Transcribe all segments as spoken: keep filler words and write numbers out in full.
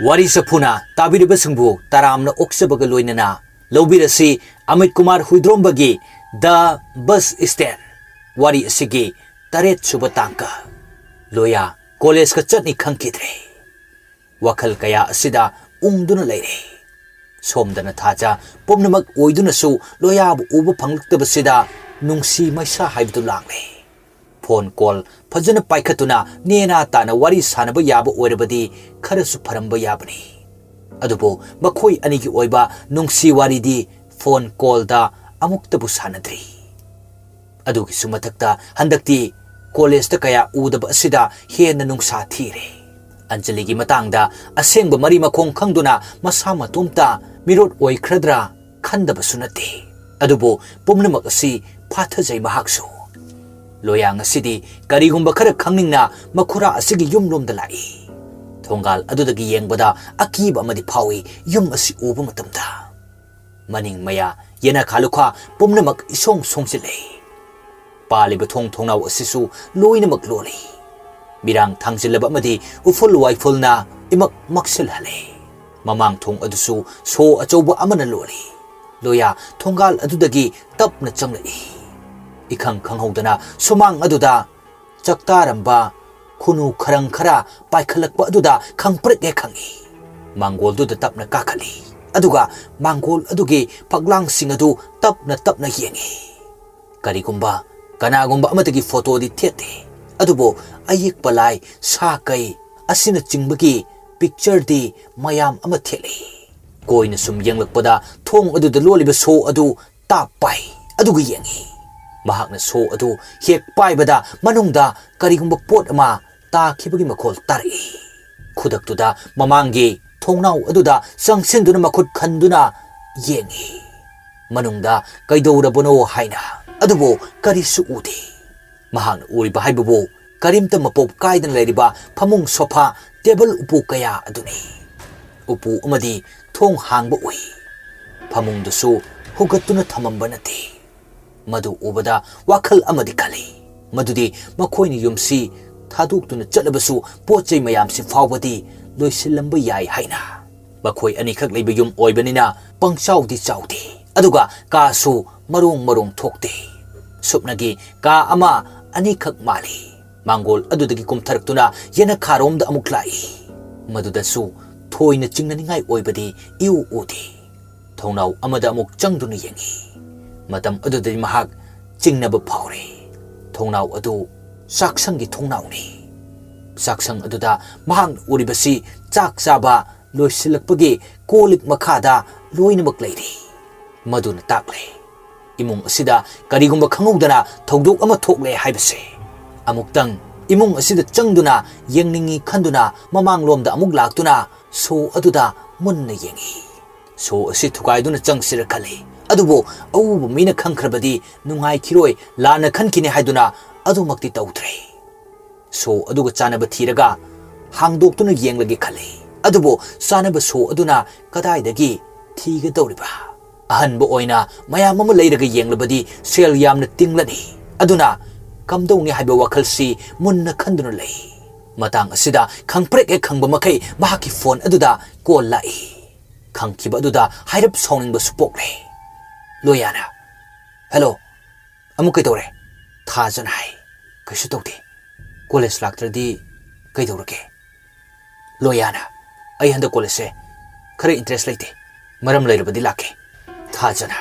ꯋꯥꯔꯤ ꯆꯐꯨꯅ ꯇꯥꯕꯤꯔꯤꯕꯁꯤꯡꯕꯨ ꯇꯔꯥꯝꯅ ꯑꯣꯛꯆꯕꯒ ꯂꯣꯏꯅꯅ ꯂꯧꯕꯤꯔꯁꯤ Amit Kumar ꯍꯨꯏꯗ꯭ꯔꯣꯝꯕꯒꯤ The Bus Stand ꯋꯥꯔꯤ ꯑꯁꯤꯒꯤ ꯇꯔꯦꯠ ꯁꯨꯕ ꯇꯥꯡꯀ꯫ ꯂꯣꯌꯥ ꯀꯣꯂꯦꯖꯀ ꯆꯠꯅꯤ ꯈꯪꯈꯤꯗ꯭ꯔꯦ꯫ ꯋꯥꯈꯜ ꯀꯌꯥ ꯑꯁꯤꯗ ꯎꯪꯗꯨꯅ ꯂꯩꯔꯦ꯫ ꯁꯣꯝꯗꯅ ꯊꯥꯖ ꯄꯨꯝꯅꯃꯛ ꯑꯣꯏꯗꯨꯅꯁꯨ ꯂꯣꯌꯥꯕꯨ ꯎꯕ ꯐꯪꯂꯛꯇꯕꯁꯤꯗ ꯅꯨꯡꯁꯤ ꯃꯩꯁꯥ ꯍꯥꯏꯕꯗꯨ ꯂꯥꯡꯂꯦ꯫ ꯐꯣꯟ ꯀꯣꯜ ꯐꯖꯅ ꯄꯥꯏꯈꯠꯇꯨꯅ ꯅꯦꯅꯥ ꯇꯥꯅ ꯋꯥꯔꯤ ꯁꯥꯅꯕ ꯌꯥꯕ ꯑꯣꯏꯔꯕꯗꯤ ꯈꯔꯁꯨ ꯐꯔꯝꯕ ꯌꯥꯕꯅꯤ꯫ ꯑꯗꯨꯕꯨ ꯃꯈꯣꯏ ꯑꯅꯤꯒꯤ ꯑꯣꯏꯕ ꯅꯨꯡꯁꯤ ꯋꯥꯔꯤꯗꯤ ꯐꯣꯟ ꯀꯣꯜꯗ ꯑꯃꯨꯛꯇꯕꯨ ꯁꯥꯅꯗ꯭ꯔꯤ꯫ ꯑꯗꯨꯒꯤꯁꯨ ꯃꯊꯛꯇ ꯍꯟꯗꯛꯇꯤ ꯀꯣꯂꯦꯖꯇ ꯀꯌꯥ ꯎꯗꯕ ꯑꯁꯤꯗ ꯍꯦꯟꯅ ꯅꯨꯡꯁꯥ ꯊꯤꯔꯦ꯫ ꯑꯟꯖꯂꯤꯒꯤ ꯃꯇꯥꯡꯗ ꯑꯁꯦꯡꯕ ꯃꯔꯤ ꯃꯈꯣꯡ ꯈꯪꯗꯨꯅ ꯃꯁꯥ ꯃꯇꯣꯝꯇ ꯃꯤꯔꯣꯠ ꯑꯣꯏꯈ꯭ꯔꯗ꯭ꯔꯥ ꯈꯟꯗꯕꯁꯨ ꯅꯠꯇꯦ꯫ ꯑꯗꯨꯕꯨ ꯄꯨꯝꯅꯃꯛ ꯑꯁꯤ ꯐꯥꯊꯖꯩ ꯃꯍꯥꯛꯁꯨ꯫ ꯂꯣꯌꯥ ꯉꯁꯤꯗꯤ ꯀꯔꯤꯒꯨꯝꯕ ꯈꯔ ꯈꯪꯅꯤꯡꯅ ꯃꯈꯨꯔꯥ ꯑꯁꯤꯒꯤ ꯌꯨꯝꯂꯣꯝꯗ ꯂꯥꯛꯏ꯫ ꯊꯣꯡꯒꯥꯜ ꯑꯗꯨꯗꯒꯤ ꯌꯦꯡꯕꯗ ꯑꯀꯤꯕ ꯑꯃꯗꯤ ꯐꯥꯎꯏ ꯌꯨꯝ ꯑꯁꯤ ꯎꯕ ꯃꯇꯝꯗ꯫ ꯃꯅꯤꯡ ꯃꯌꯥ, ꯌꯦꯅꯈꯥ ꯂꯨꯈꯥ ꯄꯨꯝꯅꯃꯛ ꯏꯁꯣꯡ ꯁꯣꯡꯖꯤꯜꯂꯦ꯫ ꯄꯥꯜꯂꯤꯕ ꯊꯣꯡ ꯊꯣꯡꯅꯥꯎ ꯑꯁꯤꯁꯨ ꯂꯣꯏꯅꯃꯛ ꯂꯣꯜꯂꯤ꯫ ꯃꯤꯔꯥꯡ ꯊꯥꯡꯖꯤꯜꯂꯕ ꯑꯃꯗꯤ ꯎꯐꯨꯜ ꯋꯥꯏꯐꯨꯜꯅ ꯏꯃꯛ ꯃꯛꯁꯤꯜꯍꯜꯂꯦ꯫ ꯃꯃꯥꯡ ꯊꯣꯡ ꯑꯗꯨꯁꯨ ꯁꯣ ꯑꯆꯧꯕ ꯑꯃꯅ ꯂꯣꯜꯂꯤ꯫ ꯂꯣꯌꯥ ꯊꯣꯡꯒꯥꯜ ꯑꯗꯨꯗꯒꯤ ꯇꯞꯅ ꯆꯪꯂꯛꯏ꯫ ꯏꯈꯪ ꯈꯪꯍꯧꯗꯅ ꯁꯨꯃꯥꯡ ꯑꯗꯨꯗ ꯆꯥꯛꯇꯥꯔꯝꯕ ꯈꯨꯅꯨ ꯈꯔꯪ ꯈꯔ ꯄꯥꯏꯈꯠꯂꯛꯄ ꯑꯗꯨꯗ ꯈꯪꯄ꯭ꯔꯦꯛ ꯍꯦꯛ ꯈꯪꯏ꯫ ꯃꯥꯡꯒꯣꯜꯗꯨꯗ ꯇꯞꯅ ꯀꯥꯈꯠꯂꯤ꯫ ꯑꯗꯨꯒ ꯃꯥꯡꯒꯣꯜ ꯑꯗꯨꯒꯤ ꯐꯛꯂꯥꯡꯁꯤꯡ ꯑꯗꯨ ꯇꯞꯅ ꯇꯞꯅ ꯌꯦꯡꯏ꯫ ꯀꯔꯤꯒꯨꯝꯕ ꯀꯅꯥꯒꯨꯝꯕ ꯑꯃꯠꯇꯒꯤ ꯐꯣꯇꯣꯗꯤ ꯊꯦꯠꯇꯦ꯫ ꯑꯗꯨꯕꯨ ꯑꯌꯦꯛꯄ ꯂꯥꯏ, ꯁꯥ ꯀꯩ ꯑꯁꯤꯅꯆꯤꯡꯕꯒꯤ ꯄꯤꯛꯆꯔꯗꯤ ꯃꯌꯥꯝ ꯑꯃ ꯊꯦꯠꯂꯤ꯫ ꯀꯣꯏꯅ ꯁꯨꯝ ꯌꯦꯡꯂꯛꯄꯗ ꯊꯣꯡ ꯑꯗꯨꯗ ꯂꯣꯜꯂꯤꯕ ꯁꯣ ꯑꯗꯨ ꯇꯥꯞ ꯄꯥꯏ꯫ ꯑꯗꯨꯒ ꯌꯦꯡꯏ꯫ ꯃꯍꯥꯛꯅ ꯁꯣ ꯑꯗꯨ ꯍꯦꯛ ꯄꯥꯏꯕꯗ ꯃꯅꯨꯡꯗ ꯀꯔꯤꯒꯨꯝꯕ ꯄꯣꯠ ꯑꯃ ꯇꯥꯈꯤꯕꯒꯤ ꯃꯈꯣꯜ ꯇꯥꯔꯛꯏ꯫ ꯈꯨꯗꯛꯇꯨꯗ ꯃꯃꯥꯡꯒꯤ ꯊꯣꯡꯅꯥꯎ ꯑꯗꯨꯗ ꯆꯪꯁꯤꯟꯗꯨꯅ ꯃꯈꯨꯠ ꯈꯟꯗꯨꯅ ꯌꯦꯡꯏ꯫ ꯃꯅꯨꯡꯗ ꯀꯩꯗꯧꯔꯕꯅꯣ ꯍꯥꯏꯅ꯫ ꯑꯗꯨꯕꯨ ꯀꯔꯤꯁꯨ ꯎꯗꯦ꯫ ꯃꯍꯥꯛꯅ ꯎꯔꯤꯕ ꯍꯥꯏꯕꯕꯨ ꯀꯔꯤꯝꯇ ꯃꯄꯣꯞ ꯀꯥꯏꯗꯅ ꯂꯩꯔꯤꯕ ꯐꯃꯨꯡ, ꯁꯣꯐꯥ, ꯇꯦꯕꯜ ꯎꯄꯨ ꯀꯌꯥ ꯑꯗꯨꯅꯤ꯫ ꯎꯄꯨ ꯑꯃꯗꯤ ꯊꯣꯡ ꯍꯥꯡꯕ ꯎꯏ꯫ ꯐꯃꯨꯡꯗꯨꯁꯨ ꯍꯨꯒꯠꯇꯨꯅ ꯊꯝꯃꯝꯕ ꯅꯠꯇꯦ꯫ ꯃꯗꯨ ꯎꯕꯗ ꯋꯥꯈꯜ ꯑꯃꯗꯤ ꯈꯜꯂꯤ꯫ ꯃꯗꯨꯗꯤ ꯃꯈꯣꯏꯅ ꯌꯨꯝꯁꯤ ꯊꯥꯗꯣꯛꯇꯨꯅ ꯆꯠꯂꯕꯁꯨ ꯄꯣꯠ ꯆꯩ ꯃꯌꯥꯝꯁꯤ ꯐꯥꯎꯕꯗꯤ ꯂꯣꯏꯁꯤꯜꯂꯝꯕ ꯌꯥꯏ ꯍꯥꯏꯅ꯫ ꯃꯈꯣꯏ ꯑꯅꯤꯈꯛ ꯂꯩꯕ ꯌꯨꯝ ꯑꯣꯏꯕꯅꯤꯅ ꯄꯪꯆꯥꯎꯗꯤ ꯆꯥꯎꯗꯦ, ꯑꯗꯨꯒ ꯀꯥꯁꯨ ꯃꯔꯣꯡ ꯃꯔꯣꯡ ꯊꯣꯛꯇꯦ꯫ ꯁꯨꯞꯅꯒꯤ ꯀꯥ ꯑꯃ ꯑꯅꯤꯈꯛ ꯃꯥꯜꯂꯤ꯫ ꯃꯥꯡꯒꯣꯜ ꯑꯗꯨꯗꯒꯤ ꯀꯨꯝꯊꯔꯛꯇꯨꯅ ꯌꯦꯅꯈꯥꯔꯣꯝꯗ ꯑꯃꯨꯛ ꯂꯥꯛꯏ꯫ ꯃꯗꯨꯗꯁꯨ ꯊꯣꯏꯅ ꯆꯤꯡꯅꯅꯤꯡꯉꯥꯏ ꯑꯣꯏꯕꯗꯤ ꯏꯎ ꯎꯗꯦ꯫ ꯊꯣꯡꯅꯥꯎ ꯑꯃꯗ ꯑꯃꯨꯛ ꯆꯪꯗꯨꯅ ꯌꯦꯡꯏ꯫ ꯃꯇꯝ ꯑꯗꯨꯗꯗꯤ ꯃꯍꯥꯛ ꯆꯤꯡꯅꯕ ꯐꯥꯎꯔꯦ꯫ ꯊꯣꯡꯅꯥꯎ ꯑꯗꯨ ꯆꯥꯛꯁꯪꯒꯤ ꯊꯣꯡꯅꯥꯎꯅꯤ꯫ ꯆꯥꯛꯁꯪ ꯑꯗꯨꯗ ꯃꯍꯥꯛꯅ ꯎꯔꯤꯕꯁꯤ ꯆꯥꯛ ꯆꯥꯕ ꯂꯣꯏꯁꯤꯜꯂꯛꯄꯒꯤ ꯀꯣꯜ ꯂꯤꯛ ꯃꯈꯥꯗ ꯂꯣꯏꯅꯃꯛ ꯂꯩꯔꯤ꯫ ꯃꯗꯨꯅ ꯇꯥꯛꯂꯦ, ꯏꯃꯨꯡ ꯑꯁꯤꯗ ꯀꯔꯤꯒꯨꯝꯕ ꯈꯪꯍꯧꯗꯅ ꯊꯧꯗꯣꯛ ꯑꯃ ꯊꯣꯛꯂꯦ ꯍꯥꯏꯕꯁꯦ꯫ ꯑꯃꯨꯛꯇꯪ ꯏꯃꯨꯡ ꯑꯁꯤꯗ ꯆꯪꯗꯨꯅ ꯌꯦꯡꯅꯤꯡꯏ ꯈꯟꯗꯨꯅ ꯃꯃꯥꯡꯂꯣꯝꯗ ꯑꯃꯨꯛ ꯂꯥꯛꯇꯨꯅ ꯁꯣ ꯑꯗꯨꯗ ꯃꯨꯟꯅ ꯌꯦꯡꯏ꯫ ꯁꯣ ꯑꯁꯤ ꯊꯨꯒꯥꯏꯗꯨꯅ ꯆꯪꯁꯤꯔ ꯈꯜꯂꯤ, ꯑꯗꯨꯕꯨ ꯑꯎꯕ ꯃꯤꯅ ꯈꯪꯈ꯭ꯔꯕꯗꯤ ꯅꯨꯡꯉꯥꯏꯈꯤꯔꯣꯏ, ꯂꯥꯟꯅ ꯈꯟꯈꯤꯅꯤ ꯍꯥꯏꯗꯨꯅ ꯑꯗꯨꯃꯛꯇꯤ ꯇꯧꯗ꯭ꯔꯦ꯫ ꯁꯣ ꯑꯗꯨꯒ ꯆꯥꯅꯕ ꯊꯤꯔꯒ ꯍꯥꯡꯗꯣꯛꯇꯨꯅ ꯌꯦꯡꯂꯒꯦ ꯈꯜꯂꯤ, ꯑꯗꯨꯕꯨ ꯆꯥꯅꯕ ꯁꯣ ꯑꯗꯨꯅ ꯀꯗꯥꯏꯗꯒꯤ ꯊꯤꯒꯗꯧꯔꯤꯕ? ꯑꯍꯟꯕ ꯑꯣꯏꯅ ꯃꯌꯥꯝ ꯑꯃ ꯂꯩꯔꯒ ꯌꯦꯡꯂꯕꯗꯤ ꯁꯦꯜ ꯌꯥꯝꯅ ꯇꯤꯡꯂꯅꯤ, ꯑꯗꯨꯅ ꯀꯝꯗꯧꯅꯤ ꯍꯥꯏꯕ ꯋꯥꯈꯜꯁꯤ ꯃꯨꯟꯅ ꯈꯟꯗꯨꯅ ꯂꯩ꯫ ꯃꯇꯥꯡ ꯑꯁꯤꯗ ꯈꯪꯄ꯭ꯔꯦꯛ ꯍꯦꯛ ꯈꯪꯕ ꯃꯈꯩ ꯃꯍꯥꯛꯀꯤ ꯐꯣꯟ ꯑꯗꯨꯗ ꯀꯣꯜ ꯂꯥꯛꯏ꯫ ꯈꯪꯈꯤꯕ ꯑꯗꯨꯗ ꯍꯥꯏꯔꯞ ꯁꯥꯎꯅꯤꯡꯕꯁꯨ ꯄꯣꯛꯂꯦ꯫ ꯂꯣꯌꯥꯅ, "ꯍꯦꯜꯂꯣ, ꯑꯃꯨꯛ ꯀꯩꯗꯧꯔꯦ?" ꯊꯥꯖꯅ ꯍꯥꯏ, "ꯀꯩꯁꯨ ꯇꯧꯗꯦ꯫ ꯀꯣꯂꯦꯖ ꯂꯥꯛꯇ꯭ꯔꯗꯤ ꯀꯩꯗꯧꯔꯒꯦ?" ꯂꯣꯌꯥꯅ, "ꯑꯩ ꯍꯟꯗꯛ ꯀꯣꯂꯦꯖꯁꯦ ꯈꯔ ꯏꯟꯇꯔꯦꯁ ꯂꯩꯇꯦ꯫ ꯃꯔꯝ ꯂꯩꯔꯕꯗꯤ ꯂꯥꯛꯀꯦ꯫" ꯊꯥꯖꯅ,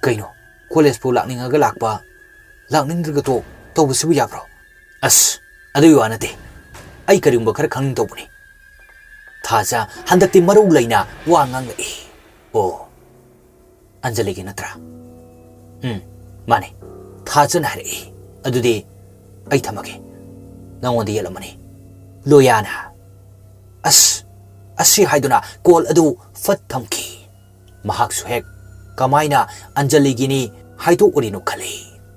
"ꯀꯩꯅꯣ, ꯀꯣꯂꯦꯖꯄꯨ ꯂꯥꯛꯅꯤꯡꯉꯒ ꯂꯥꯛꯄ, ꯂꯥꯛꯅꯤꯡꯗ꯭ꯔꯒ ꯇꯣꯛ ꯇꯧꯕꯁꯤꯕꯨ ꯌꯥꯕ꯭ꯔꯣ?" "ꯑꯁ, ꯑꯗꯨꯒꯤ ꯋꯥ ꯅꯠꯇꯦ꯫ ꯑꯩ ꯀꯔꯤꯒꯨꯝꯕ ꯈꯔ ꯈꯪꯅꯤꯡ ꯇꯧꯕꯅꯤ꯫" ꯊꯥꯖ ꯍꯟꯗꯛꯇꯤ ꯃꯔꯧ ꯂꯩꯅ ꯋꯥ ꯉꯥꯡꯂꯛꯏ꯫ "ꯑꯣ, ꯑꯟꯖꯂꯤꯒꯤ ꯅꯠꯇ꯭ꯔꯥ?" "ꯎꯝ, ꯃꯥꯅꯦ꯫" ꯊꯥꯖꯅ ꯍꯥꯏꯔꯛꯏ꯫ "ꯑꯗꯨꯗꯤ ꯑꯩ ꯊꯝꯃꯒꯦ꯫ ꯅꯉꯣꯟꯗ ꯌꯦꯠꯂꯝꯃꯅꯤ꯫" ꯂꯣꯌꯥꯅ, "ꯑꯁ, ꯑꯁꯤ" ꯍꯥꯏꯗꯨꯅ ꯀꯣꯜ ꯑꯗꯨ ꯐꯠ ꯊꯝꯈꯤ꯫ ꯃꯍꯥꯛꯁꯨ ꯍꯦꯛ ꯀꯃꯥꯏꯅ ꯑꯟꯖꯂꯤꯒꯤꯅꯤ ꯍꯥꯏꯗꯣꯛꯎꯔꯤꯅꯣ ꯈꯜꯂꯤ꯫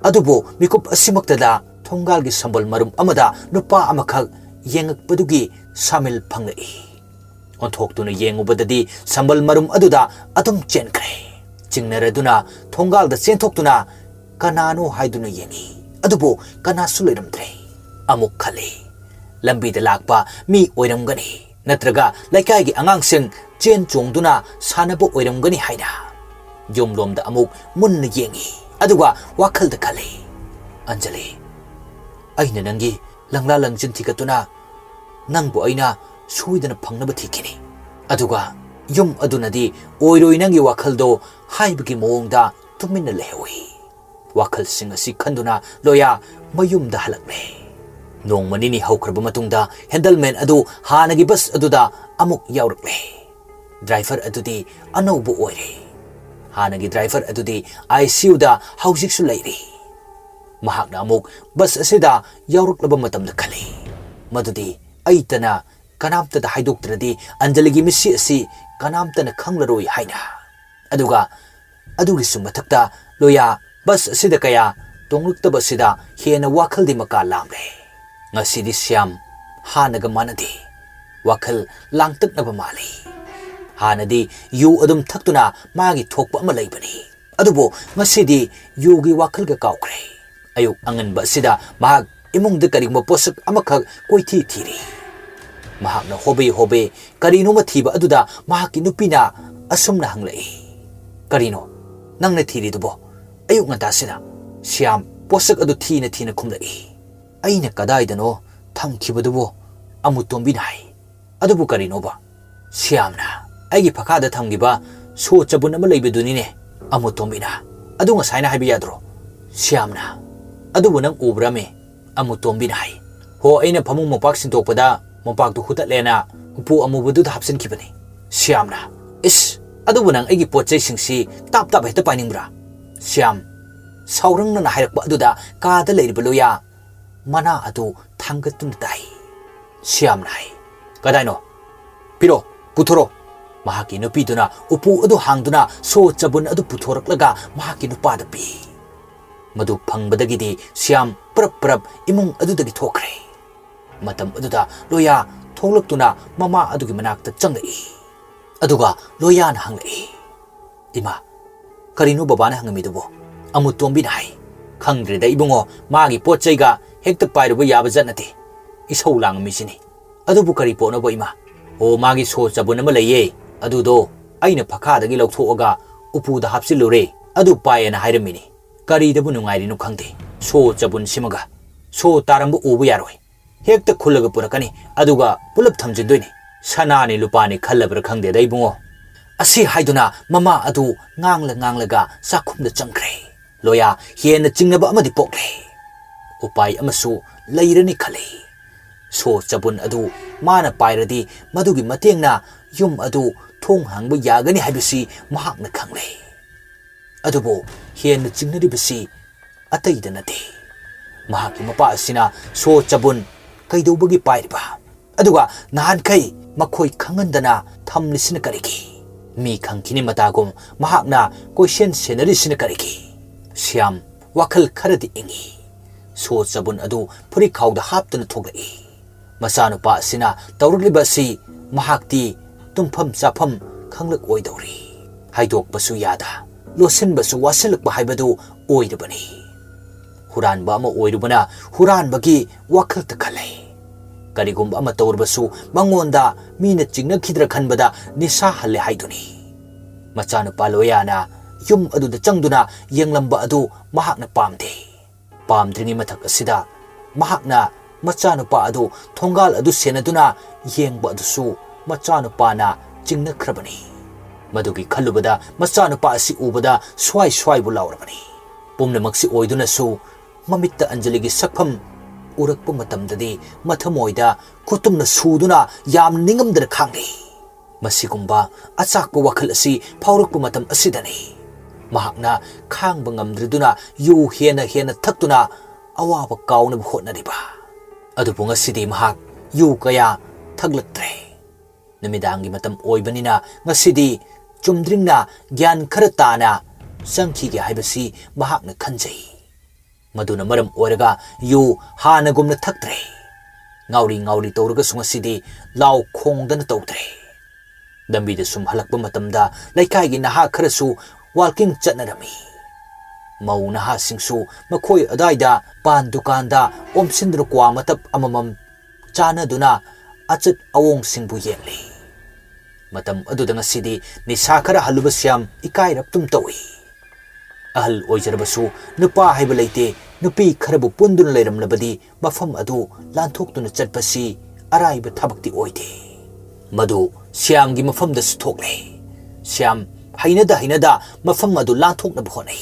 ꯑꯗꯨꯕꯨ ꯃꯤꯀꯨꯞ ꯑꯁꯤꯃꯛꯇꯗ ꯊꯣꯡꯒꯥꯜꯒꯤ ꯁꯝꯕꯜ ꯃꯔꯨꯝ ꯑꯃꯗ ꯅꯨꯄꯥ ꯑꯃꯈꯛ ꯌꯦꯡꯉꯛꯄꯗꯨꯒꯤ ꯁꯥꯃꯤꯜ ꯐꯪꯂꯛꯏ꯫ ꯑꯣꯟꯊꯣꯛꯇꯨꯅ ꯌꯦꯡꯉꯨꯕꯗꯗꯤ ꯁꯝꯕꯜ ꯃꯔꯨꯝ ꯑꯗꯨꯗ ꯑꯗꯨꯝ ꯆꯦꯟꯈ꯭ꯔꯦ꯫ ꯆꯤꯡꯅꯔꯗꯨꯅ ꯊꯣꯡꯒꯥꯜꯗ ꯆꯦꯟꯊꯣꯛꯇꯨꯅ ꯀꯅꯥꯅꯣ ꯍꯥꯏꯗꯨꯅ ꯌꯦꯡꯉꯤ꯫ ꯑꯗꯨꯕꯨ ꯀꯅꯥꯁꯨ ꯂꯩꯔꯝꯗ꯭ꯔꯦ꯫ ꯑꯃꯨꯛ ꯈꯜꯂꯤ, ꯂꯝꯕꯤꯗ ꯂꯥꯛꯄ ꯃꯤ ꯑꯣꯏꯔꯝꯒꯅꯤ꯫ ꯅꯠꯇ꯭ꯔꯒ ꯂꯩꯀꯥꯏꯒꯤ ꯑꯉꯥꯡꯁꯤꯡ ꯆꯦꯟ ꯆꯣꯡꯗꯨꯅ ꯁꯥꯟꯅꯕ ꯑꯣꯏꯔꯝꯒꯅꯤ ꯍꯥꯏꯅ ꯌꯨꯝꯂꯣꯝꯗ ꯑꯃꯨꯛ ꯃꯨꯟꯅ ꯌꯦꯡꯏ꯫ ꯑꯗꯨꯒ ꯋꯥꯈꯜꯗ ꯈꯜꯂꯤ, "ꯑꯟꯖꯂꯤ, ꯑꯩꯅ ꯅꯪꯒꯤ ꯂꯪꯂꯥ ꯂꯪꯖꯤꯟ ꯊꯤꯒꯠꯇꯨꯅ ꯅꯪꯕꯨ ꯑꯩꯅ ꯁꯣꯏꯗꯅ ꯐꯪꯅꯕ ꯊꯤꯈꯤꯅꯤ꯫ ꯑꯗꯨꯒ ꯌꯨꯝ ꯑꯗꯨꯅꯗꯤ ꯑꯣꯏꯔꯣꯏ ꯅꯪꯒꯤ ꯋꯥꯈꯜꯗꯣ" ꯍꯥꯏꯕꯒꯤ ꯃꯑꯣꯡꯗ ꯇꯨꯃꯤꯟꯅ ꯂꯩꯍꯧꯏ꯫ ꯋꯥꯈꯜꯁꯤꯡ ꯑꯁꯤ ꯈꯟꯗꯨꯅ ꯂꯣꯌꯥ ꯃꯌꯨꯝꯗ ꯍꯜꯂꯛꯂꯦ꯫ ꯅꯣꯡꯃ ꯅꯤꯅꯤ ꯍꯧꯈ꯭ꯔꯕ ꯃꯇꯨꯡꯗ ꯍꯦꯟꯗꯜꯃꯦꯟ ꯑꯗꯨ ꯍꯥꯟꯅꯒꯤ ꯕꯁ ꯑꯗꯨꯗ ꯑꯃꯨꯛ ꯌꯥꯎꯔꯛꯂꯦ꯫ ꯗ꯭ꯔꯥꯏꯚꯔ ꯑꯗꯨꯗꯤ ꯑꯅꯧꯕ ꯑꯣꯏꯔꯦ꯫ ꯍꯥꯟꯅꯒꯤ ꯗ꯭ꯔꯥꯏꯚꯔ ꯑꯗꯨꯗꯤ ꯑꯥꯏ ꯁꯤ ꯌꯨꯗ ꯍꯧꯖꯤꯛꯁꯨ ꯂꯩꯔꯤ꯫ ꯃꯍꯥꯛꯅ ꯑꯃꯨꯛ ꯕꯁ ꯑꯁꯤꯗ ꯌꯥꯎꯔꯛꯂꯕ ꯃꯇꯝꯗ ꯈꯜꯂꯤ, ꯃꯗꯨꯗꯤ ꯑꯩꯇꯅ ꯀꯅꯥꯝꯇꯗ ꯍꯥꯏꯗꯣꯛꯇ꯭ꯔꯗꯤ ꯑꯟꯖꯂꯤꯒꯤ ꯃꯤꯠꯁꯤ ꯑꯁꯤ ꯀꯅꯥꯝꯇꯅ ꯈꯪꯂꯔꯣꯏ ꯍꯥꯏꯅ꯫ ꯑꯗꯨꯒ ꯑꯗꯨꯒꯤꯁꯨ ꯃꯊꯛꯇ ꯂꯣꯌꯥ ꯕꯁ ꯑꯁꯤꯗ ꯀꯌꯥ ꯇꯣꯡꯂꯛꯇꯕ ꯑꯁꯤꯗ ꯍꯦꯟꯅ ꯋꯥꯈꯜꯗꯤ ꯃꯀꯥ ꯂꯥꯝꯂꯦ꯫ ꯉꯁꯤꯗꯤ ꯁ꯭ꯌꯥꯝ ꯍꯥꯟꯅꯒ ꯃꯥꯟꯅꯗꯦ꯫ ꯋꯥꯈꯜ ꯂꯥꯡꯇꯛꯅꯕ ꯃꯥꯜꯂꯤ꯫ ꯍꯥꯟꯅꯗꯤ ꯌꯨ ꯑꯗꯨꯝ ꯊꯛꯇꯨꯅ ꯃꯥꯒꯤ ꯊꯣꯛꯄ ꯑꯃ ꯂꯩꯕꯅꯤ꯫ ꯑꯗꯨꯕꯨ ꯉꯁꯤꯗꯤ ꯌꯨꯒꯤ ꯋꯥꯈꯜꯒ ꯀꯥꯎꯈ꯭ꯔꯦ꯫ ꯑꯌꯨꯛ ꯑꯉꯟꯕ ꯑꯁꯤꯗ ꯃꯍꯥꯛ ꯏꯃꯨꯡꯗ ꯀꯔꯤꯒꯨꯝꯕ ꯄꯣꯠꯁꯛ ꯑꯃꯈꯛ ꯀꯣꯏꯊꯤ ꯊꯤꯔꯤ꯫ ꯃꯍꯥꯛꯅ ꯍꯣꯕꯦ ꯍꯣꯕꯦ ꯀꯔꯤꯅꯣꯃ ꯊꯤꯕ ꯑꯗꯨꯗ ꯃꯍꯥꯛꯀꯤ ꯅꯨꯄꯤꯅ ꯑꯁꯨꯝꯅ ꯍꯪꯂꯛꯏ, "ꯀꯔꯤꯅꯣ ꯅꯪꯅ ꯊꯤꯔꯤꯗꯨꯕꯣ ꯑꯌꯨꯛ ꯉꯟꯇꯥꯁꯤꯗ?" ꯁ꯭ꯌꯥꯝ ꯄꯣꯠꯁꯛ ꯑꯗꯨ ꯊꯤꯅ ꯊꯤꯅ ꯈꯨꯝꯂꯛꯏ꯫ "ꯑꯩꯅ ꯀꯗꯥꯏꯗꯅꯣ ꯊꯝꯈꯤꯕꯗꯨꯕꯨ ꯑꯃꯨꯇꯣꯝꯕꯤꯅ ꯍꯥꯏ꯫ ꯑꯗꯨꯕꯨ ꯀꯔꯤꯅꯣꯕ?" ꯁ꯭ꯌꯥꯝꯅ, "ꯑꯩꯒꯤ ꯐꯈꯥꯗ ꯊꯝꯈꯤꯕ ꯁꯣ ꯆꯕꯨꯟ ꯑꯃ ꯂꯩꯕꯗꯨꯅꯤꯅꯦ ꯑꯃꯨꯇꯣꯝꯕꯤꯅ꯫ ꯑꯗꯨ ꯉꯁꯥꯏꯅ ꯍꯥꯏꯕ ꯌꯥꯗ꯭ꯔꯣ?" ꯁ꯭ꯌꯥꯝꯅ, "ꯑꯗꯨꯕꯨ ꯅꯪ ꯎꯕ꯭ꯔꯥꯃꯤ?" ꯑꯃꯨꯇꯣꯝꯕꯤꯅ ꯍꯥꯏ꯫ "ꯍꯣ, ꯑꯩꯅ ꯐꯃꯨꯡ ꯃꯣꯝꯄꯥꯛ ꯁꯤꯟꯗꯣꯛꯄꯗ ꯃꯣꯝꯄꯥꯛꯇꯨ ꯍꯨꯠꯇꯠꯂꯦꯅ ꯎꯄꯨ ꯑꯃꯨꯕꯗꯨꯗ ꯍꯥꯞꯆꯤꯟꯈꯤꯕꯅꯤ꯫" ꯁ꯭ꯌꯥꯝꯅ, "ꯏꯁ, ꯑꯗꯨꯕꯨ ꯅꯪ ꯑꯩꯒꯤ ꯄꯣꯠ ꯆꯩꯁꯤꯡꯁꯤ ꯇꯥꯞ ꯇꯥꯞ ꯍꯦꯛꯇ ꯄꯥꯏꯅꯤꯡꯕ꯭ꯔꯥ?" ꯁ꯭ꯌꯥꯝ ꯁꯥꯎꯔꯪꯅꯅ ꯍꯥꯏꯔꯛꯄ ꯑꯗꯨꯗ ꯀꯥꯗ ꯂꯩꯔꯤꯕ ꯂꯣꯌꯥ ꯃꯅꯥ ꯑꯗꯨ ꯊꯥꯡꯒꯠꯇꯨꯅ ꯇꯥꯏ꯫ ꯁ꯭ꯌꯥꯝꯅ ꯍꯥꯏ, "ꯀꯗꯥꯏꯅꯣ? ꯄꯤꯔꯣ, ꯄꯨꯊꯣꯔꯣ꯫" ꯃꯍꯥꯛꯀꯤ ꯅꯨꯄꯤꯗꯨꯅ ꯎꯄꯨ ꯑꯗꯨ ꯍꯥꯡꯗꯨꯅ ꯁꯣ ꯆꯕꯨꯟ ꯑꯗꯨ ꯄꯨꯊꯣꯔꯛꯂꯒ ꯃꯍꯥꯛꯀꯤ ꯅꯨꯄꯥꯗ ꯄꯤ꯫ ꯃꯗꯨ ꯐꯪꯕꯗꯒꯤꯗꯤ ꯁ꯭ꯌꯥꯝ ꯄꯔꯞ ꯄꯔꯞ ꯏꯃꯨꯡ ꯑꯗꯨꯗꯒꯤ ꯊꯣꯛꯈ꯭ꯔꯦ꯫ ꯃꯇꯝ ꯑꯗꯨꯗ ꯂꯣꯌꯥ ꯊꯣꯛꯂꯛꯇꯨꯅ ꯃꯃꯥ ꯑꯗꯨꯒꯤ ꯃꯅꯥꯛꯇ ꯆꯪꯂꯛꯏ꯫ ꯑꯗꯨꯒ ꯂꯣꯌꯥꯅ ꯍꯪꯂꯛꯏ, "ꯏꯃꯥ, ꯀꯔꯤꯅꯣ ꯕꯕꯥꯅ ꯍꯪꯉꯝꯃꯤꯗꯨꯕꯣ?" ꯑꯃꯨꯇꯣꯝꯕꯤꯅ ꯍꯥꯏ, "ꯈꯪꯗ꯭ꯔꯦꯗ ꯏꯕꯨꯡꯉꯣ, ꯃꯥꯒꯤ ꯄꯣꯠ ꯆꯩꯒ ꯍꯦꯛꯇ ꯄꯥꯏꯔꯨꯕ ꯌꯥꯕ ꯖꯥꯠ ꯅꯠꯇꯦ꯫ ꯏꯁꯧ ꯂꯥꯡꯉꯝꯃꯤꯁꯤꯅꯤ꯫ ꯑꯗꯨꯕꯨ ꯀꯔꯤ ꯄꯣꯠꯅꯣꯕ ꯏꯃꯥ?" "ꯑꯣ, ꯃꯥꯒꯤ ꯁꯣ ꯆꯕꯨꯟ ꯑꯃ ꯂꯩꯌꯦ, ꯑꯗꯨꯗꯣ ꯑꯩꯅ ꯐꯈꯥꯗꯒꯤ ꯂꯧꯊꯣꯛꯑꯒ ꯎꯄꯨꯗ ꯍꯥꯞꯆꯤꯜꯂꯨꯔꯦ, ꯑꯗꯨ ꯄꯥꯏꯌꯦꯅ ꯍꯥꯏꯔꯝꯃꯤꯅꯤ꯫ ꯀꯔꯤꯗꯕꯨ ꯅꯨꯡꯉꯥꯏꯔꯤꯅꯣ ꯈꯪꯗꯦ, ꯁꯣ ꯆꯕꯨꯟꯁꯤꯃꯒ꯫ ꯁꯣ ꯇꯥꯔꯝꯕ ꯎꯕ ꯌꯥꯔꯣꯏ, ꯍꯦꯛꯇ ꯈꯨꯜꯂꯒ ꯄꯨꯔꯛꯀꯅꯤ, ꯑꯗꯨꯒ ꯄꯨꯂꯞ ꯊꯝꯖꯤꯟꯗꯣꯏꯅꯤ꯫ ꯁꯅꯥꯅꯤ ꯂꯨꯄꯥꯅꯤ ꯈꯜꯂꯕ꯭ꯔꯥ ꯈꯪꯗꯦꯗ, ꯏꯕꯨꯡꯉꯣ"꯫ ꯑꯁꯤ ꯍꯥꯏꯗꯨꯅ ꯃꯃꯥ ꯑꯗꯨ ꯉꯥꯡꯂ ꯉꯥꯡꯂꯒ ꯆꯥꯛꯈꯨꯝꯗ ꯆꯪꯈ꯭ꯔꯦ꯫ ꯂꯣꯌꯥ ꯍꯦꯟꯅ ꯆꯤꯡꯅꯕ ꯑꯃꯗꯤ ꯄꯣꯛꯂꯦ꯫ ꯎꯄꯥꯏ ꯑꯃꯁꯨ ꯂꯩꯔꯅꯤ ꯈꯜꯂꯤ꯫ ꯁꯣ ꯆꯕꯨꯟ ꯑꯗꯨ ꯃꯥꯅ ꯄꯥꯏꯔꯗꯤ ꯃꯗꯨꯒꯤ ꯃꯇꯦꯡꯅ ꯌꯨꯝ ꯑꯗꯨ ꯊꯣꯡ ꯍꯥꯡꯕ ꯌꯥꯒꯅꯤ ꯍꯥꯏꯕꯁꯤ ꯃꯍꯥꯛꯅ ꯈꯪꯂꯦ꯫ ꯑꯗꯨꯕꯨ ꯍꯦꯟꯅ ꯆꯤꯡꯅꯔꯤꯕꯁꯤ ꯑꯇꯩꯗ ꯅꯠꯇꯦ꯫ ꯃꯍꯥꯛꯀꯤ ꯃꯄꯥ ꯑꯁꯤꯅ ꯁꯣ ꯆꯕꯨꯟ ꯀꯩꯗꯧꯕꯒꯤ ꯄꯥꯏꯔꯤꯕ? ꯑꯗꯨꯒ ꯅꯍꯥꯟꯈꯩ ꯃꯈꯣꯏ ꯈꯪꯍꯟꯗꯅ ꯊꯝꯂꯤꯁꯤꯅ ꯀꯔꯤꯒꯤ? ꯃꯤ ꯈꯪꯈꯤꯅꯤ ꯃꯇꯥꯒꯨꯝ ꯃꯍꯥꯛꯅ ꯀꯣꯏꯁꯦꯟ ꯁꯦꯟꯅꯔꯤꯁꯤꯅ ꯀꯔꯤꯒꯤ? ꯁ꯭ꯌꯥꯝ ꯋꯥꯈꯜ ꯈꯔꯗꯤ ꯏꯪꯉꯤ꯫ ꯁꯣ ꯆꯕꯨꯟ ꯑꯗꯨ ꯐꯨꯔꯤꯠꯈꯥꯎꯗ ꯍꯥꯞꯇꯨꯅ ꯊꯣꯛꯂꯛꯏ꯫ ꯃꯆꯥꯅꯨꯄꯥ ꯑꯁꯤꯅ ꯇꯧꯔꯛꯂꯤꯕ ꯑꯁꯤ ꯃꯍꯥꯛꯇꯤ ꯇꯨꯝꯐꯝ ꯆꯥꯐꯝ ꯈꯪꯂꯛꯑꯣꯏꯗꯧꯔꯤ꯫ ꯍꯥꯏꯗꯣꯛꯄꯁꯨ ꯌꯥꯗ, ꯂꯣꯠꯁꯤꯟꯕꯁꯨ ꯋꯥꯁꯤꯜꯂꯛꯄ ꯍꯥꯏꯕꯗꯨ ꯑꯣꯏꯔꯕꯅꯤ꯫ ꯍꯨꯔꯥꯟꯕ ꯑꯃ ꯑꯣꯏꯔꯨꯕꯅ ꯍꯨꯔꯥꯟꯕꯒꯤ ꯋꯥꯈꯜꯇ ꯈꯜꯂꯦ꯫ ꯀꯔꯤꯒꯨꯝꯕ ꯑꯃ ꯇꯧꯔꯕꯁꯨ ꯃꯉꯣꯟꯗ ꯃꯤꯅ ꯆꯤꯡꯅꯈꯤꯗ꯭ꯔꯥ ꯈꯟꯕꯗ ꯅꯤꯁꯥ ꯍꯜꯂꯦ ꯍꯥꯏꯗꯨꯅꯤ꯫ ꯃꯆꯥꯅꯨꯄꯥ ꯂꯣꯌꯥꯅ ꯌꯨꯝ ꯑꯗꯨꯗ ꯆꯪꯗꯨꯅ ꯌꯦꯡꯂꯝꯕ ꯑꯗꯨ ꯃꯍꯥꯛꯅ ꯄꯥꯝꯗꯦ꯫ ꯄꯥꯝꯗ꯭ꯔꯤꯉꯩ ꯃꯊꯛ ꯑꯁꯤꯗ ꯃꯍꯥꯛꯅ ꯃꯆꯥꯅꯨꯄꯥ ꯑꯗꯨ ꯊꯣꯡꯒꯥꯜ ꯑꯗꯨ ꯁꯦꯟꯅꯗꯨꯅ ꯌꯦꯡꯕ ꯑꯗꯨꯁꯨ ꯃꯆꯥꯅꯨꯄꯥꯅ ꯆꯤꯡꯅꯈ꯭ꯔꯕꯅꯤ꯫ ꯃꯗꯨꯒꯤ ꯈꯜꯂꯨꯕꯗ ꯃꯆꯥꯅꯨꯄꯥ ꯑꯁꯤ ꯎꯕꯗ ꯁ꯭ꯋꯥꯏ ꯁ꯭ꯋꯥꯏꯕꯨ ꯂꯥꯎꯔꯕꯅꯤ꯫ ꯄꯨꯝꯅꯃꯛꯁꯤ ꯑꯣꯏꯗꯨꯅꯁꯨ ꯃꯃꯤꯠꯇ ꯑꯟꯖꯂꯤꯒꯤ ꯁꯛꯐꯝ ꯎꯔꯛꯄ ꯃꯇꯝꯗꯗꯤ ꯃꯊꯃꯣꯏꯗ ꯈꯨꯇꯨꯝꯅ ꯁꯨꯗꯨꯅ ꯌꯥꯝ ꯅꯤꯡꯉꯝꯗꯅ ꯈꯥꯡꯂꯤ꯫ ꯃꯁꯤꯒꯨꯝꯕ ꯑꯆꯥꯛꯄ ꯋꯥꯈꯜ ꯑꯁꯤ ꯐꯥꯎꯔꯛꯄ ꯃꯇꯝ ꯑꯁꯤꯗꯅꯤ ꯃꯍꯥꯛꯅ ꯈꯥꯡꯕ ꯉꯝꯗ꯭ꯔꯗꯨꯅ ꯌꯨ ꯍꯦꯟꯅ ꯍꯦꯟꯅ ꯊꯛꯇꯨꯅ ꯑꯋꯥꯕ ꯀꯥꯎꯅꯕ ꯍꯣꯠꯅꯔꯤꯕ꯫ ꯑꯗꯨꯕꯨ ꯉꯁꯤꯗꯤ ꯃꯍꯥꯛ ꯌꯨ ꯀꯌꯥ ꯊꯛꯂꯛꯇ꯭ꯔꯦ꯫ ꯅꯨꯃꯤꯗꯥꯡꯒꯤ ꯃꯇꯝ ꯑꯣꯏꯕꯅꯤꯅ ꯉꯁꯤꯗꯤ ꯆꯨꯝꯗ꯭ꯔꯤꯡꯅ ꯒ꯭ꯌꯥꯟ ꯈꯔ ꯇꯥꯅ ꯆꯪꯈꯤꯒꯦ ꯍꯥꯏꯕꯁꯤ ꯃꯍꯥꯛꯅ ꯈꯟꯖꯩ꯫ ꯃꯗꯨꯅ ꯃꯔꯝ ꯑꯣꯏꯔꯒ ꯌꯨ ꯍꯥꯟꯅꯒꯨꯝꯅ ꯊꯛꯇ꯭ꯔꯦ꯫ ꯉꯥꯎꯔꯤ ꯉꯥꯎꯔꯤ ꯇꯧꯔꯒꯁꯨ ꯉꯁꯤꯗꯤ ꯂꯥꯎ ꯈꯣꯡꯗꯅ ꯇꯧꯗ꯭ꯔꯦ꯫ ꯂꯝꯕꯤꯗ ꯁꯨꯝ ꯍꯜꯂꯛꯄ ꯃꯇꯝꯗ ꯂꯩꯀꯥꯏꯒꯤ ꯅꯍꯥ ꯈꯔꯁꯨ ꯋꯥꯜꯀꯤꯡ ꯆꯠꯅꯔꯝꯃꯤ꯫ ꯃꯧ ꯅꯍꯥꯁꯤꯡꯁꯨ ꯃꯈꯣꯏ ꯑꯗꯥꯏꯗ ꯄꯥꯟ ꯗꯨꯀꯥꯟꯗ ꯑꯣꯝꯁꯤꯟꯗꯨꯅ ꯀ꯭ꯋꯥ ꯃꯇꯞ ꯑꯃꯃꯝ ꯆꯥꯅꯗꯨꯅ ꯑꯆꯠ ꯑꯋꯣꯡꯁꯤꯡꯕꯨ ꯌꯦꯡꯂꯤ꯫ ꯃꯇꯝ ꯑꯗꯨꯗ ꯉꯁꯤꯗꯤ ꯅꯤꯁꯥ ꯈꯔ ꯍꯜꯂꯨꯕ ꯁ꯭ꯌꯥꯝ ꯏꯀꯥꯏꯔꯞꯇꯨꯝ ꯇꯧꯏ꯫ ꯑꯍꯜ ꯑꯣꯏꯖꯔꯕꯁꯨ ꯅꯨꯄꯥ ꯍꯥꯏꯕ ꯂꯩꯇꯦ, ꯅꯨꯄꯤ ꯈꯔꯕꯨ ꯄꯨꯟꯗꯨꯅ ꯂꯩꯔꯝꯂꯕꯗꯤ ꯃꯐꯝ ꯑꯗꯨ ꯂꯥꯟꯊꯣꯛꯇꯨꯅ ꯆꯠꯄꯁꯤ ꯑꯔꯥꯏꯕ ꯊꯕꯛꯇꯤ ꯑꯣꯏꯗꯦ꯫ ꯃꯗꯨ ꯁ꯭ꯌꯥꯝꯒꯤ ꯃꯐꯝꯗꯁꯨ ꯊꯣꯛꯂꯦ꯫ ꯁ꯭ꯌꯥꯝ ꯍꯩꯅꯗ ꯍꯩꯅꯗ ꯃꯐꯝ ꯑꯗꯨ ꯂꯥꯟꯊꯣꯛꯅꯕ ꯍꯣꯠꯅꯩ꯫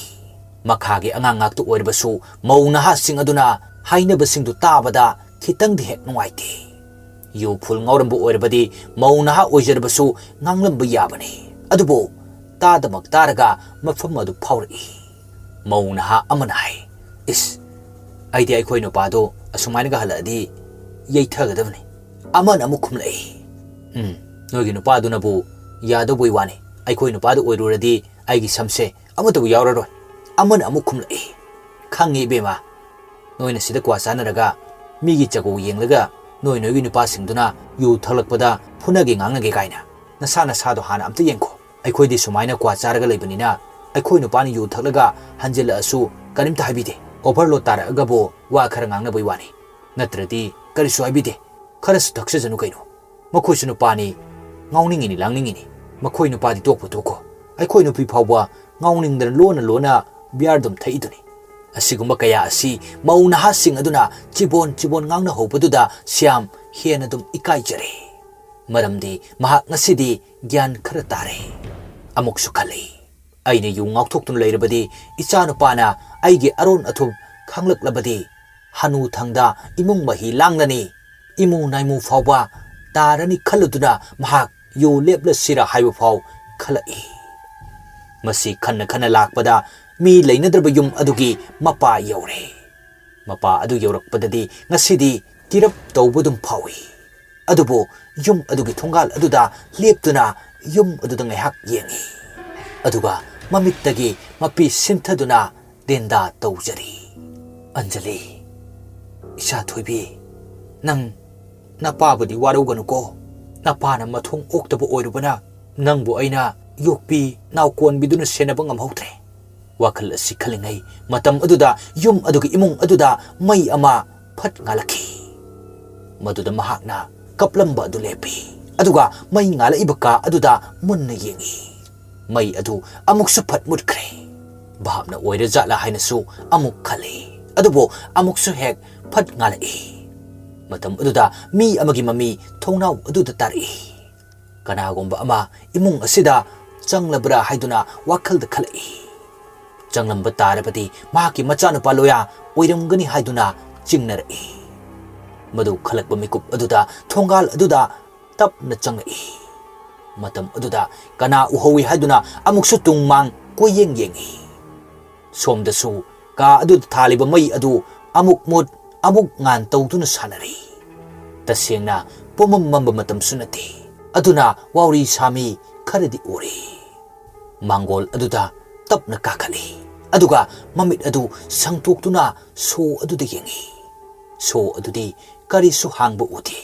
ꯃꯈꯥꯒꯤ ꯑꯉꯥꯡ ꯉꯥꯛꯇ ꯑꯣꯏꯔꯕꯁꯨ ꯃꯧ ꯅꯍꯥꯁꯤꯡ ꯑꯗꯨꯅ ꯍꯥꯏꯅꯕꯁꯤꯡꯗꯨ ꯇꯥꯕꯗ ꯈꯤꯇꯪꯗꯤ ꯍꯦꯛ ꯅꯨꯡꯉꯥꯏꯇꯦ꯫ ꯌꯨ ꯐꯨꯜ ꯉꯥꯎꯔꯝꯕ ꯑꯣꯏꯔꯕꯗꯤ ꯃꯧ ꯅꯍꯥ ꯑꯣꯏꯖꯔꯕꯁꯨ ꯉꯥꯡꯂꯝꯕ ꯌꯥꯕꯅꯤ꯫ ꯑꯗꯨꯕꯨ ꯇꯥꯗꯃꯛ ꯇꯥꯔꯒ ꯃꯐꯝ ꯑꯗꯨ ꯐꯥꯎꯔꯛꯏ꯫ ꯃꯧ ꯅꯍꯥ ꯑꯃꯅ ꯍꯥꯏ, "ꯏꯁ, ꯑꯩꯗꯤ ꯑꯩꯈꯣꯏ ꯅꯨꯄꯥꯗꯣ ꯑꯁꯨꯃꯥꯏꯅꯒ ꯍꯜꯂꯛꯑꯗꯤ ꯌꯩꯊꯒꯗꯕꯅꯤ꯫" ꯑꯃꯅ ꯑꯃꯨꯛ ꯈꯨꯝꯂꯛꯏ, "ꯎꯝ, ꯅꯣꯏꯒꯤ ꯅꯨꯄꯥꯗꯨꯅꯕꯨ ꯌꯥꯗꯧꯕꯩ ꯋꯥꯅꯤ, ꯑꯩꯈꯣꯏ ꯅꯨꯄꯥꯗꯨ ꯑꯣꯏꯔꯨꯔꯗꯤ ꯑꯩꯒꯤ ꯁꯝꯁꯦ ꯑꯃꯠꯇꯕꯨ ꯌꯥꯎꯔꯔꯣꯏ꯫" ꯑꯃꯅ ꯑꯃꯨꯛ ꯈꯨꯝꯂꯛꯏ, "ꯈꯪꯉꯤ ꯏꯕꯦꯝꯃ, ꯅꯣꯏꯅ ꯁꯤꯗ ꯀ꯭ꯋꯥ ꯆꯥꯅꯔꯒ ꯃꯤꯒꯤ ꯆꯒꯧ ꯌꯦꯡꯂꯒ ꯅꯣꯏ ꯅꯣꯏꯒꯤ ꯅꯨꯄꯥꯁꯤꯡꯗꯨꯅ ꯌꯨ ꯊꯛꯂꯛꯄꯗ ꯐꯨꯅꯒꯦ ꯉꯥꯡꯅꯒꯦ ꯀꯥꯏꯅ꯫ ꯅꯁꯥ ꯅꯁꯥꯗꯣ ꯍꯥꯟꯅ ꯑꯝꯇ ꯌꯦꯡꯈꯣ꯫ ꯑꯩꯈꯣꯏꯗꯤ ꯁꯨꯃꯥꯏꯅ ꯀ꯭ꯋꯥ ꯆꯥꯔꯒ ꯂꯩꯕꯅꯤꯅ ꯑꯩꯈꯣꯏ ꯅꯨꯄꯥꯅ ꯌꯨ ꯊꯛꯂꯒ ꯍꯟꯖꯤꯜꯂꯛꯑꯁꯨ ꯀꯔꯤꯝꯇ ꯍꯥꯏꯕꯤꯗꯦ꯫ ꯑꯣꯚꯔꯂꯣꯗ ꯇꯥꯔꯛꯑꯒꯕꯨ ꯋꯥ ꯈꯔ ꯉꯥꯡꯅꯕꯩ ꯋꯥꯅꯤ, ꯅꯠꯇ꯭ꯔꯗꯤ ꯀꯔꯤꯁꯨ ꯍꯥꯏꯕꯤꯗꯦ꯫ ꯈꯔꯁꯨ ꯊꯛꯆꯖꯅꯨ ꯀꯩꯅꯣ꯫ ꯃꯈꯣꯏꯁꯨ ꯅꯨꯄꯥꯅꯤ, ꯉꯥꯎꯅꯤꯡꯉꯤꯅꯤ ꯂꯥꯡꯅꯤꯡꯉꯤꯅꯤ꯫ ꯃꯈꯣꯏ ꯅꯨꯄꯥꯗꯤ ꯇꯣꯛꯄꯨ ꯇꯣꯛꯈꯣ, ꯑꯩꯈꯣꯏ ꯅꯨꯄꯤ ꯐꯥꯎꯕ ꯉꯥꯎꯅꯤꯡꯗꯅ ꯂꯣꯟꯅ ꯂꯣꯟꯅ ꯕꯤꯌꯥꯔ ꯑꯗꯨꯝ ꯊꯛꯏꯗꯨꯅꯤ꯫" ꯑꯁꯤꯒꯨꯝꯕ ꯀꯌꯥ ꯑꯁꯤ ꯃꯧ ꯅꯍꯥꯁꯤꯡ ꯑꯗꯨꯅ ꯆꯤꯕꯣꯟ ꯆꯤꯕꯣꯟ ꯉꯥꯡꯅꯍꯧꯕꯗꯨꯗ ꯁ꯭ꯌꯥꯝ ꯍꯦꯟꯅ ꯑꯗꯨꯝ ꯏꯀꯥꯏꯖꯔꯦ꯫ ꯃꯔꯝꯗꯤ ꯃꯍꯥꯛ ꯉꯁꯤꯗꯤ ꯒ꯭ꯌꯥꯟ ꯈꯔ ꯇꯥꯔꯦ꯫ ꯑꯃꯨꯛꯁꯨ ꯈꯜꯂꯤ, "ꯑꯩꯅ ꯌꯨ ꯉꯥꯎꯊꯣꯛꯇꯨꯅ ꯂꯩꯔꯕꯗꯤ ꯏꯆꯥꯅꯨꯄꯥꯅ ꯑꯩꯒꯤ ꯑꯔꯣꯟ ꯑꯊꯨꯞ ꯈꯪꯂꯛꯂꯕꯗꯤ ꯍꯅꯨꯊꯪꯗ ꯏꯃꯨꯡ ꯃꯍꯤ ꯂꯥꯡꯂꯅꯤ, ꯏꯃꯨ ꯅꯥꯏꯃꯨ ꯐꯥꯎꯕ ꯇꯥꯔꯅꯤ" ꯈꯜꯂꯨꯗꯨꯅ ꯃꯍꯥꯛ ꯌꯨ ꯂꯦꯞꯂꯁꯤꯔ ꯍꯥꯏꯕ ꯐꯥꯎ ꯈꯜꯂꯛꯏ꯫ ꯃꯁꯤ ꯈꯟꯅ ꯈꯟꯅ ꯂꯥꯛꯄꯗ ꯃꯤ ꯂꯩꯅꯗ꯭ꯔꯕ ꯌꯨꯝ ꯑꯗꯨꯒꯤ ꯃꯄꯥ ꯌꯧꯔꯦ꯫ ꯃꯄꯥ ꯑꯗꯨ ꯌꯧꯔꯛꯄꯗꯗꯤ ꯉꯁꯤꯗꯤ ꯀꯤꯔꯞ ꯇꯧꯕꯗꯨꯝ ꯐꯥꯎꯏ꯫ ꯑꯗꯨꯕꯨ ꯌꯨꯝ ꯑꯗꯨꯒꯤ ꯊꯣꯡꯒꯥꯜ ꯑꯗꯨꯗ ꯂꯦꯞꯇꯨꯅ ꯌꯨꯝ ꯑꯗꯨꯗ ꯉꯥꯏꯍꯥꯛ ꯌꯦꯡꯏ꯫ ꯑꯗꯨꯒ ꯃꯃꯤꯠꯇꯒꯤ ꯃꯄꯤ ꯁꯤꯟꯊꯗꯨꯅ ꯇꯦꯟꯗꯥ ꯇꯧꯖꯔꯤ꯫ "ꯑꯟꯖꯂꯤ, ꯏꯆꯥ ꯊꯣꯏꯕꯤ, ꯅꯪ ꯅꯄꯥꯕꯨꯗꯤ ꯋꯥꯔꯧꯒꯅꯨꯀꯣ꯫ ꯅꯄꯥꯅ ꯃꯊꯣꯡ ꯑꯣꯛꯇꯕ ꯑꯣꯏꯔꯨꯕꯅ ꯅꯪꯕꯨ ꯑꯩꯅ ꯌꯣꯛꯄꯤ ꯅꯥꯎꯀꯣꯟꯕꯤꯗꯨꯅ ꯁꯦꯟꯅꯕ ꯉꯝꯍꯧꯗ꯭ꯔꯦ꯫" ꯋꯥꯈꯜ ꯑꯁꯤ ꯈꯜꯂꯤꯉꯩ ꯃꯇꯝ ꯑꯗꯨꯗ ꯌꯨꯝ ꯑꯗꯨꯒꯤ ꯏꯃꯨꯡ ꯑꯗꯨꯗ ꯃꯩ ꯑꯃ ꯐꯠ ꯉꯥꯜꯂꯛꯈꯤ꯫ ꯃꯗꯨꯗ ꯃꯍꯥꯛꯅ ꯀꯞꯂꯝꯕ ꯑꯗꯨ ꯂꯦꯞꯄꯤ꯫ ꯑꯗꯨꯒ ꯃꯩ ꯉꯥꯜꯂꯛꯏꯕ ꯀꯥ ꯑꯗꯨꯗ ꯃꯨꯟꯅ ꯌꯦꯡꯏ꯫ ꯃꯩ ꯑꯗꯨ ꯑꯃꯨꯛꯁꯨ ꯐꯠ ꯃꯨꯠꯈ꯭ꯔꯦ꯫ ꯚꯥꯞꯅ ꯑꯣꯏꯔꯖꯥꯠꯂꯥ ꯍꯥꯏꯅꯁꯨ ꯑꯃꯨꯛ ꯈꯜꯂꯤ꯫ ꯑꯗꯨꯕꯨ ꯑꯃꯨꯛꯁꯨ ꯍꯦꯛ ꯐꯠ ꯉꯥꯜꯂꯛꯏ꯫ ꯃꯇꯝ ꯑꯗꯨꯗ ꯃꯤ ꯑꯃꯒꯤ ꯃꯃꯤ ꯊꯣꯡꯅꯥꯎ ꯑꯗꯨꯗ ꯇꯥꯔꯛꯏ꯫ ꯀꯅꯥꯒꯨꯝꯕ ꯑꯃ ꯏꯃꯨꯡ ꯑꯁꯤꯗ ꯆꯪꯂꯕ꯭ꯔꯥ ꯍꯥꯏꯗꯨꯅ ꯋꯥꯈꯜꯗ ꯈꯜꯂꯛꯏ꯫ ꯆꯪꯂꯝꯕ ꯇꯥꯔꯕꯗꯤ ꯃꯍꯥꯛꯀꯤ ꯃꯆꯥꯅꯨꯄꯥ ꯂꯣꯌꯥ ꯑꯣꯏꯔꯝꯒꯅꯤ ꯍꯥꯏꯗꯨꯅ ꯆꯤꯡꯅꯔꯛꯏ꯫ ꯃꯗꯨ ꯈꯜꯂꯛꯄ ꯃꯤꯀꯨꯞ ꯑꯗꯨꯗ ꯊꯣꯡꯒꯥꯜ ꯑꯗꯨꯗ ꯇꯞꯅ ꯆꯪꯂꯛꯏ꯫ ꯃꯇꯝ ꯑꯗꯨꯗ ꯀꯅꯥ ꯎꯍꯧꯏ ꯍꯥꯏꯗꯨꯅ ꯑꯃꯨꯛꯁꯨ ꯇꯨꯡ ꯃꯥꯡ ꯀꯣꯏꯌꯦꯡ ꯌꯦꯡꯏ꯫ ꯁꯣꯝꯗꯁꯨ ꯀꯥ ꯑꯗꯨꯗ ꯊꯥꯜꯂꯤꯕ ꯃꯩ ꯑꯗꯨ ꯑꯃꯨꯛ ꯃꯨꯠ ꯑꯃꯨꯛ ꯉꯥꯟ ꯇꯧꯗꯨꯅ ꯁꯥꯟꯅꯔꯤ꯫ ꯇꯁꯦꯡꯅ ꯄꯨꯝꯃꯝ ꯃꯝꯕ ꯃꯇꯝꯁꯨ ꯅꯠꯇꯦ꯫ ꯑꯗꯨꯅ ꯋꯥꯎꯔꯤ ꯁꯥꯃꯤ ꯈꯔꯗꯤ ꯎꯔꯤ꯫ ꯃꯥꯡꯒꯣꯜ ꯑꯗꯨꯗ ꯇꯞꯅ ꯀꯥꯈꯠꯂꯤ꯫ ꯑꯗꯨꯒ ꯃꯃꯤꯠ ꯑꯗꯨ ꯁꯪꯇꯣꯛꯇꯨꯅ ꯁꯣ ꯑꯗꯨꯗ ꯌꯦꯡꯏ꯫ ꯁꯣ ꯑꯗꯨꯗꯤ ꯀꯔꯤꯁꯨ ꯍꯥꯡꯕ ꯎꯗꯦ꯫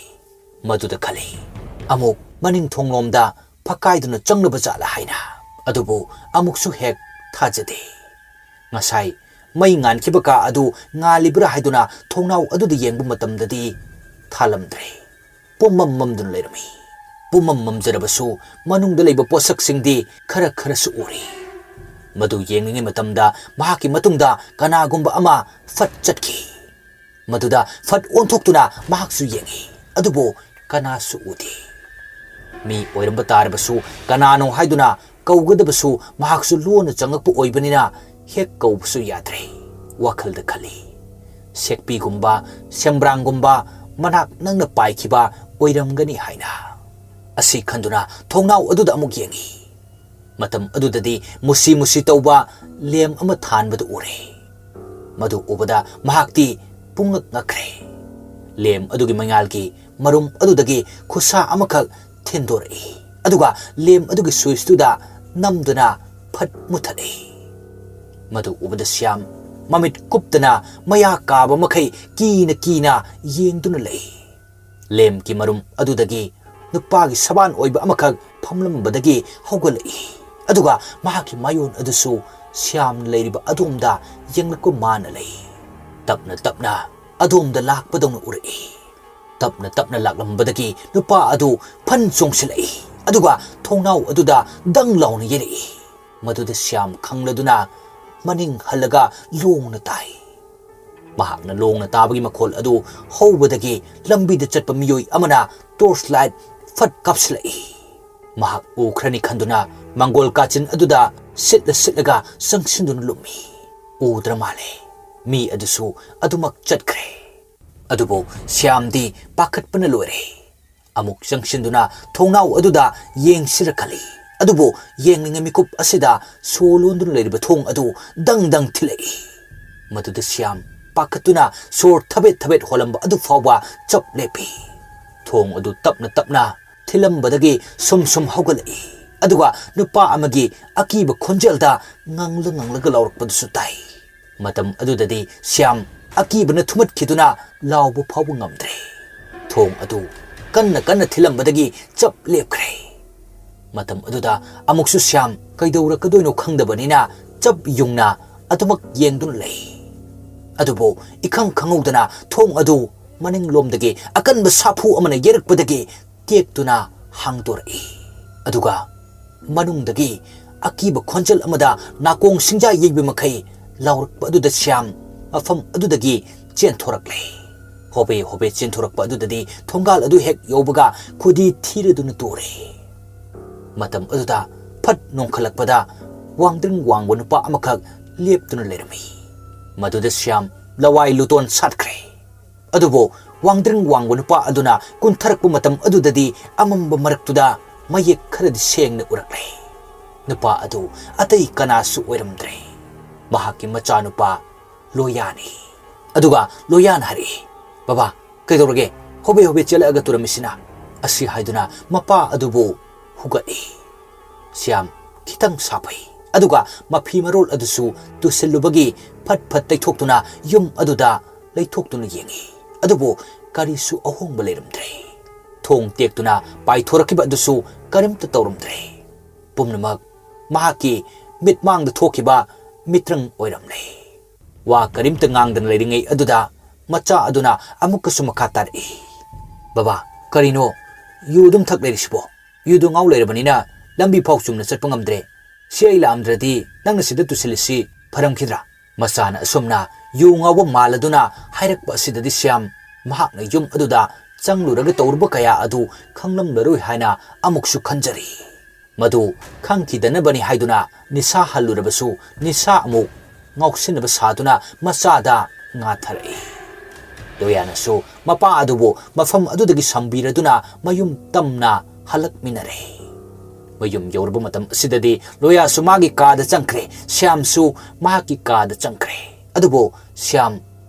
ꯃꯗꯨꯗ ꯈꯜꯂꯤ, ꯑꯃꯨꯛ ꯃꯅꯤꯡ ꯊꯣꯡꯂꯣꯝꯗ ꯐꯛꯀꯥꯏꯗꯨꯅ ꯆꯪꯂꯕ ꯖꯥꯠꯂꯥ ꯍꯥꯏꯅ꯫ ꯑꯗꯨꯕꯨ ꯑꯃꯨꯛꯁꯨ ꯍꯦꯛ ꯊꯥꯖꯗꯦ꯫ ꯉꯁꯥꯏ ꯃꯩ ꯉꯥꯟꯈꯤꯕ ꯀꯥ ꯑꯗꯨ ꯉꯥꯜꯂꯤꯕ꯭ꯔꯥ ꯍꯥꯏꯗꯨꯅ ꯊꯣꯡꯅꯥꯎ ꯑꯗꯨꯗ ꯌꯦꯡꯕ ꯃꯇꯝꯗꯗꯤ ꯊꯥꯜꯂꯝꯗ꯭ꯔꯦ꯫ ꯄꯨꯝꯃꯝ ꯃꯝꯗꯨꯅ ꯂꯩꯔꯝꯃꯤ꯫ ꯄꯨꯝꯃꯝ ꯃꯝꯖꯔꯕꯁꯨ ꯃꯅꯨꯡꯗ ꯂꯩꯕ ꯄꯣꯠꯁꯛꯁꯤꯡꯗꯤ ꯈꯔ ꯈꯔꯁꯨ ꯎꯔꯤ꯫ ꯃꯗꯨ ꯌꯦꯡꯂꯤꯉꯩ ꯃꯇꯝꯗ ꯃꯍꯥꯛꯀꯤ ꯃꯇꯨꯡꯗ ꯀꯅꯥꯒꯨꯝꯕ ꯑꯃ ꯐꯠ ꯆꯠꯈꯤ꯫ ꯃꯗꯨꯗ ꯐꯠ ꯑꯣꯟꯊꯣꯛꯇꯨꯅ ꯃꯍꯥꯛꯁꯨ ꯌꯦꯡꯏ꯫ ꯑꯗꯨꯕꯨ ꯀꯅꯥꯁꯨ ꯎꯗꯦ꯫ ꯃꯤ ꯑꯣꯏꯔꯝꯕ ꯇꯥꯔꯕꯁꯨ ꯀꯅꯥꯅꯣ ꯍꯥꯏꯗꯨꯅ ꯀꯧꯒꯗꯕꯁꯨ ꯃꯍꯥꯛꯁꯨ ꯂꯣꯟꯅ ꯆꯪꯂꯛꯄ ꯑꯣꯏꯕꯅꯤꯅ ꯍꯦꯛ ꯀꯧꯕꯁꯨ ꯌꯥꯗ꯭ꯔꯦ꯫ ꯋꯥꯈꯜꯗ ꯈꯜꯂꯤ, ꯁꯦꯛꯄꯤꯒꯨꯝꯕ, ꯁꯦꯝꯕ꯭ꯔꯥꯡꯒꯨꯝꯕ ꯃꯅꯥꯛ ꯅꯪꯅ ꯄꯥꯏꯈꯤꯕ ꯑꯣꯏꯔꯝꯒꯅꯤ ꯍꯥꯏꯅ꯫ ꯑꯁꯤ ꯈꯟꯗꯨꯅ ꯊꯣꯡꯅꯥꯎ ꯑꯗꯨꯗ ꯑꯃꯨꯛ ꯌꯦꯡꯏ꯫ ꯃꯇꯝ ꯑꯗꯨꯗꯗꯤ ꯃꯨꯁꯤ ꯃꯨꯁꯤ ꯇꯧꯕ ꯂꯦꯝ ꯑꯃ ꯊꯥꯟꯕꯗꯨ ꯎꯔꯦ꯫ ꯃꯗꯨ ꯎꯕꯗ ꯃꯍꯥꯛꯇꯤ ꯄꯨꯡꯉꯛ ꯉꯛꯈ꯭ꯔꯦ꯫ ꯂꯦꯝ ꯑꯗꯨꯒꯤ ꯃꯉꯥꯜꯒꯤ ꯃꯔꯨꯝ ꯑꯗꯨꯗꯒꯤ ꯈꯨꯠꯁꯥ ꯑꯃꯈꯛ ꯊꯤꯟꯗꯣꯔꯛꯏ꯫ ꯑꯗꯨꯒ ꯂꯦꯝ ꯑꯗꯨꯒꯤ ꯁ꯭ꯋꯤꯆꯇꯨꯗ ꯅꯝꯗꯨꯅ ꯐꯠ ꯃꯨꯊꯠꯂꯤ꯫ ꯃꯗꯨ ꯎꯕꯗ ꯁ꯭ꯌꯥꯝ ꯃꯃꯤꯠ ꯀꯨꯞꯇꯅ ꯃꯌꯥ ꯀꯥꯕ ꯃꯈꯩ ꯀꯤꯅ ꯀꯤꯅ ꯌꯦꯡꯗꯨꯅ ꯂꯩ꯫ ꯂꯦꯝꯀꯤ ꯃꯔꯨꯝ ꯑꯗꯨꯗꯒꯤ ꯅꯨꯄꯥꯒꯤ ꯁꯕꯥꯟ ꯑꯣꯏꯕ ꯑꯃꯈꯛ ꯐꯝꯂꯝꯕꯗꯒꯤ ꯍꯧꯒꯠꯂꯛꯏ꯫ ꯑꯗꯨꯒ ꯃꯍꯥꯛꯀꯤ ꯃꯥꯌꯣꯟ ꯑꯗꯨꯁꯨ ꯁ꯭ꯌꯥꯝꯅ ꯂꯩꯔꯤꯕ ꯑꯗꯣꯝꯗ ꯌꯦꯡꯂꯛꯄ ꯃꯥꯅ ꯂꯩ꯫ ꯇꯞꯅ ꯇꯞꯅ ꯑꯗꯣꯝꯗ ꯂꯥꯛꯄꯗꯧꯅ ꯎꯔꯛꯏ꯫ ꯇꯞꯅ ꯇꯞꯅ ꯂꯥꯛꯂꯝꯕꯗꯒꯤ ꯅꯨꯄꯥ ꯑꯗꯨ ꯐꯟ ꯆꯣꯡꯁꯤꯜꯂꯛꯏ, ꯑꯗꯨꯒ ꯊꯣꯡꯅꯥꯎ ꯑꯗꯨꯗ ꯗꯪ ꯂꯥꯎꯅ ꯌꯩꯔꯛꯏ꯫ ꯃꯗꯨꯗ ꯁ꯭ꯌꯥꯝ ꯈꯪꯂꯗꯨꯅ ꯃꯅꯤꯡ ꯍꯜꯂꯒ ꯂꯣꯡꯅ ꯇꯥꯏ꯫ ꯃꯍꯥꯛꯅ ꯂꯣꯡꯅ ꯇꯥꯕꯒꯤ ꯃꯈꯣꯜ ꯑꯗꯨ ꯍꯧꯕꯗꯒꯤ ꯂꯝꯕꯤꯗ ꯆꯠꯄ ꯃꯤꯑꯣꯏ ꯑꯃꯅ torch light ꯐꯠ ꯀꯥꯞꯁꯤꯜꯂꯛꯏ꯫ ꯃꯍꯥꯛ ꯎꯈ꯭ꯔꯅꯤ ꯈꯟꯗꯨꯅ ꯃꯪꯒꯣꯜ ꯀꯥꯆꯤꯟ ꯑꯗꯨꯗ ꯁꯤꯠꯂ ꯁꯤꯠꯂꯒ ꯆꯪꯁꯤꯟꯗꯨꯅ ꯂꯨꯝꯃꯤ꯫ ꯎꯗ꯭ꯔ ꯃꯥꯜꯂꯦ꯫ ꯃꯤ ꯑꯗꯨꯁꯨ ꯑꯗꯨꯃꯛ ꯆꯠꯈ꯭ꯔꯦ꯫ ꯑꯗꯨꯕꯨ ꯁ꯭ꯌꯥꯝꯗꯤ ꯄꯥꯈꯠꯄꯅ ꯂꯣꯏꯔꯦ꯫ ꯑꯃꯨꯛ ꯆꯪꯁꯤꯟꯗꯨꯅ ꯊꯣꯡꯅꯥꯎ ꯑꯗꯨꯗ ꯌꯦꯡꯁꯤꯔ ꯈꯜꯂꯤ꯫ ꯑꯗꯨꯕꯨ ꯌꯦꯡꯂꯤꯉꯩ ꯃꯤꯀꯨꯞ ꯑꯁꯤꯗ ꯁꯣ ꯂꯣꯟꯗꯨꯅ ꯂꯩꯔꯤꯕ ꯊꯣꯡ ꯑꯗꯨ ꯗꯪ ꯗꯪ ꯊꯤꯜꯂꯛꯏ꯫ ꯃꯗꯨꯗ ꯁ꯭ꯌꯥꯝ ꯄꯥꯈꯠꯇꯨꯅ ꯁꯣꯔ ꯊꯕꯦꯠ ꯊꯕꯦꯠ ꯍꯣꯜꯂꯝꯕ ꯑꯗꯨ ꯐꯥꯎꯕ ꯆꯞ ꯂꯦꯞꯄꯤ꯫ ꯊꯣꯡ ꯑꯗꯨ ꯇꯞꯅ ꯇꯞꯅ ꯊꯤꯜꯂꯝꯕꯗꯒꯤ ꯁꯨꯝ ꯁꯨꯝ ꯍꯧꯒꯠꯂꯛꯏ꯫ ꯑꯗꯨꯒ ꯅꯨꯄꯥ ꯑꯃꯒꯤ ꯑꯀꯤꯕ ꯈꯣꯟꯖꯦꯜꯗ ꯉꯪꯂ ꯉꯪꯂꯒ ꯂꯥꯎꯔꯛꯄꯗꯨꯁꯨ ꯇꯥꯏ꯫ ꯃꯇꯝ ꯑꯗꯨꯗꯗꯤ ꯁ꯭ꯌꯥꯝ ꯑꯀꯤꯕꯅ ꯊꯨꯝꯃꯠꯈꯤꯗꯨꯅ ꯂꯥꯎꯕ ꯐꯥꯎꯕ ꯉꯝꯗ꯭ꯔꯦ꯫ ꯊꯣꯡ ꯑꯗꯨ ꯀꯟꯅ ꯀꯟꯅ ꯊꯤꯜꯂꯝꯕꯗꯒꯤ ꯆꯞ ꯂꯦꯞꯈ꯭ꯔꯦ꯫ ꯃꯇꯝ ꯑꯗꯨꯗ ꯑꯃꯨꯛꯁꯨ ꯁ꯭ꯌꯥꯝ ꯀꯩꯗꯧꯔꯛꯀꯗꯣꯏꯅꯣ ꯈꯪꯗꯕꯅꯤꯅ ꯆꯞ ꯌꯨꯡꯅ ꯑꯗꯨꯃꯛ ꯌꯦꯡꯗꯨꯅ ꯂꯩ꯫ ꯑꯗꯨꯕꯨ ꯏꯈꯪ ꯈꯪꯍꯧꯗꯅ ꯊꯣꯡ ꯑꯗꯨ ꯃꯅꯤꯡꯂꯣꯝꯗꯒꯤ ꯑꯀꯟꯕ ꯁꯥꯐꯨ ꯑꯃꯅ ꯌꯩꯔꯛꯄꯗꯒꯤ ꯇꯦꯛꯇꯨꯅ ꯍꯥꯡꯗꯣꯔꯛꯏ꯫ ꯑꯗꯨꯒ ꯃꯅꯨꯡꯗꯒꯤ ꯑꯀꯤꯕ ꯈꯣꯟꯖꯦꯜ ꯑꯃꯗ ꯅꯥꯀꯣꯡ ꯁꯤꯡꯖꯥ ꯌꯩꯕ ꯃꯈꯩ ꯂꯥꯎꯔꯛꯄ ꯑꯗꯨꯗ ꯁ꯭ꯌꯥꯝ ꯃꯐꯝ ꯑꯗꯨꯗꯒꯤ ꯆꯦꯟꯊꯣꯔꯛꯂꯦ꯫ ꯍꯣꯕꯦ ꯍꯣꯕꯦ ꯆꯦꯟꯊꯣꯔꯛꯄ ꯑꯗꯨꯗꯗꯤ ꯊꯣꯡꯒꯥꯜ ꯑꯗꯨ ꯍꯦꯛ ꯌꯧꯕꯒ ꯈꯨꯗꯤ ꯊꯤꯔꯗꯨꯅ ꯇꯣꯔꯦ꯫ ꯃꯇꯝ ꯑꯗꯨꯗ ꯐꯠ ꯅꯣꯡꯈꯠꯂꯛꯄꯗ ꯋꯥꯡꯗ꯭ꯔꯤꯡ ꯋꯥꯡꯕ ꯅꯨꯄꯥ ꯑꯃꯈꯛ ꯂꯦꯞꯇꯨꯅ ꯂꯩꯔꯝꯃꯤ꯫ ꯃꯗꯨꯗ ꯁ꯭ꯌꯥꯝ ꯂꯋꯥꯏ ꯂꯨꯇꯣꯟ ꯁꯥꯠꯈ꯭ꯔꯦ꯫ ꯑꯗꯨꯕꯨ ꯋꯥꯡꯗ꯭ꯔꯤꯡ ꯋꯥꯡꯕ ꯅꯨꯄꯥ ꯑꯗꯨꯅ ꯀꯨꯟꯊꯔꯛꯄ ꯃꯇꯝ ꯑꯗꯨꯗꯗꯤ ꯑꯃꯝꯕ ꯃꯔꯛꯇꯨꯗ ꯃꯌꯦꯛ ꯈꯔꯗꯤ ꯁꯦꯡꯅ ꯎꯔꯛꯂꯦ꯫ ꯅꯨꯄꯥ ꯑꯗꯨ ꯑꯇꯩ ꯀꯅꯥꯁꯨ ꯑꯣꯏꯔꯝꯗ꯭ꯔꯦ꯫ ꯃꯍꯥꯛꯀꯤ ꯃꯆꯥꯅꯨꯄꯥ ꯂꯣꯌꯥꯅꯤ꯫ ꯑꯗꯨꯒ ꯂꯣꯌꯥꯅ ꯍꯥꯏꯔꯛꯏ, "ꯕꯕꯥ, ꯀꯩꯗꯧꯔꯒꯦ? ꯍꯣꯕꯦ ꯍꯣꯕꯦ ꯆꯦꯜꯂꯛꯑꯒ ꯇꯨꯔꯝꯃꯤꯁꯤꯅ?" ꯑꯁꯤ ꯍꯥꯏꯗꯨꯅ ꯃꯄꯥ ꯑꯗꯨꯕꯨ ꯍꯨꯒꯠꯂꯤ꯫ ꯁ꯭ꯌꯥꯝ ꯈꯤꯇꯪ ꯁꯥꯐꯩ꯫ ꯑꯗꯨꯒ ꯃꯐꯤ ꯃꯔꯣꯜ ꯑꯗꯨꯁꯨ ꯇꯨꯁꯤꯜꯂꯨꯕꯒꯤ ꯐꯠ ꯐꯠ ꯇꯩꯊꯣꯛꯇꯨꯅ ꯌꯨꯝ ꯑꯗꯨꯗ ꯂꯩꯊꯣꯛꯇꯨꯅ ꯌꯦꯡꯉꯤ꯫ ꯑꯗꯨꯕꯨ ꯀꯔꯤꯁꯨ ꯑꯍꯣꯡꯕ ꯂꯩꯔꯝꯗ꯭ꯔꯦ꯫ ꯊꯣꯡ ꯇꯦꯛꯇꯨꯅ ꯄꯥꯏꯊꯣꯔꯛꯈꯤꯕ ꯑꯗꯨꯁꯨ ꯀꯔꯤꯝꯇ ꯇꯧꯔꯝꯗ꯭ꯔꯦ꯫ ꯄꯨꯝꯅꯃꯛ ꯃꯍꯥꯛꯀꯤ ꯃꯤꯠꯃꯥꯡꯗ ꯊꯣꯛꯈꯤꯕ ꯃꯤꯇ꯭ꯔꯪ ꯑꯣꯏꯔꯝꯂꯦ꯫ ꯋꯥ ꯀꯔꯤꯝꯇ ꯉꯥꯡꯗꯅ ꯂꯩꯔꯤꯉꯩ ꯑꯗꯨꯗ ꯃꯆꯥ ꯑꯗꯨꯅ ꯑꯃꯨꯛꯀꯁꯨ ꯃꯈꯥ ꯇꯥꯔꯛꯏ, "ꯕꯕꯥ, ꯀꯔꯤꯅꯣ ꯌꯨ ꯑꯗꯨꯝ ꯊꯛ ꯂꯩꯔꯤꯁꯤꯕꯣ? ꯌꯨꯗꯣ ꯉꯥꯎ ꯂꯩꯔꯕꯅꯤꯅ ꯂꯝꯕꯤ ꯐꯥꯎ ꯆꯨꯝꯅ ꯆꯠꯄ ꯉꯝꯗ꯭ꯔꯦ꯫ ꯁꯤ ꯑꯩ ꯂꯥꯛꯑꯝꯗ꯭ꯔꯗꯤ ꯅꯪꯅ ꯁꯤꯗ ꯇꯨꯁꯤꯜꯂꯤꯁꯤ ꯐꯔꯝꯈꯤꯗ꯭ꯔꯥ?" ꯃꯆꯥꯅ ꯑꯁꯨꯝꯅ ꯌꯨ ꯉꯥꯎꯕ ꯃꯥꯜꯂꯗꯨꯅ ꯍꯥꯏꯔꯛꯄ ꯑꯁꯤꯗꯗꯤ ꯁ꯭ꯌꯥꯝ ꯃꯍꯥꯛꯅ ꯌꯨꯝ ꯑꯗꯨꯗ ꯆꯪꯂꯨꯔꯒ ꯇꯧꯔꯨꯕ ꯀꯌꯥ ꯑꯗꯨ ꯈꯪꯂꯝꯂꯔꯣꯏ ꯍꯥꯏꯅ ꯑꯃꯨꯛꯁꯨ ꯈꯟꯖꯔꯤ꯫ ꯃꯗꯨ ꯈꯪꯈꯤꯗꯅꯕꯅꯤ ꯍꯥꯏꯗꯨꯅ ꯅꯤꯁꯥ ꯍꯜꯂꯨꯔꯕꯁꯨ ꯅꯤꯁꯥ ꯑꯃꯨꯛ ꯉꯥꯎꯁꯤꯟꯅꯕ ꯁꯥꯗꯨꯅ ꯃꯆꯥꯗ ꯉꯥꯊꯔꯛꯏ꯫ ꯂꯣꯌꯥꯅꯁꯨ ꯃꯄꯥ ꯑꯗꯨꯕꯨ ꯃꯐꯝ ꯑꯗꯨꯗꯒꯤ ꯁꯝꯕꯤꯔꯗꯨꯅ ꯃꯌꯨꯝ ꯇꯝꯅ ꯍꯜꯂꯛꯃꯤꯟꯅꯔꯦ꯫ ꯃꯌꯨꯝ ꯌꯧꯔꯕ ꯃꯇꯝ ꯑꯁꯤꯗꯗꯤ ꯂꯣꯌꯥꯁꯨ ꯃꯥꯒꯤ ꯀꯥꯗ ꯆꯪꯈ꯭ꯔꯦ, ꯁ꯭ꯌꯥꯝꯁꯨ ꯃꯍꯥꯛꯀꯤ ꯀꯥꯗ ꯆꯪꯈ꯭ꯔꯦ꯫ ꯑꯗꯨꯕꯨ ꯁ꯭ꯌꯥꯝ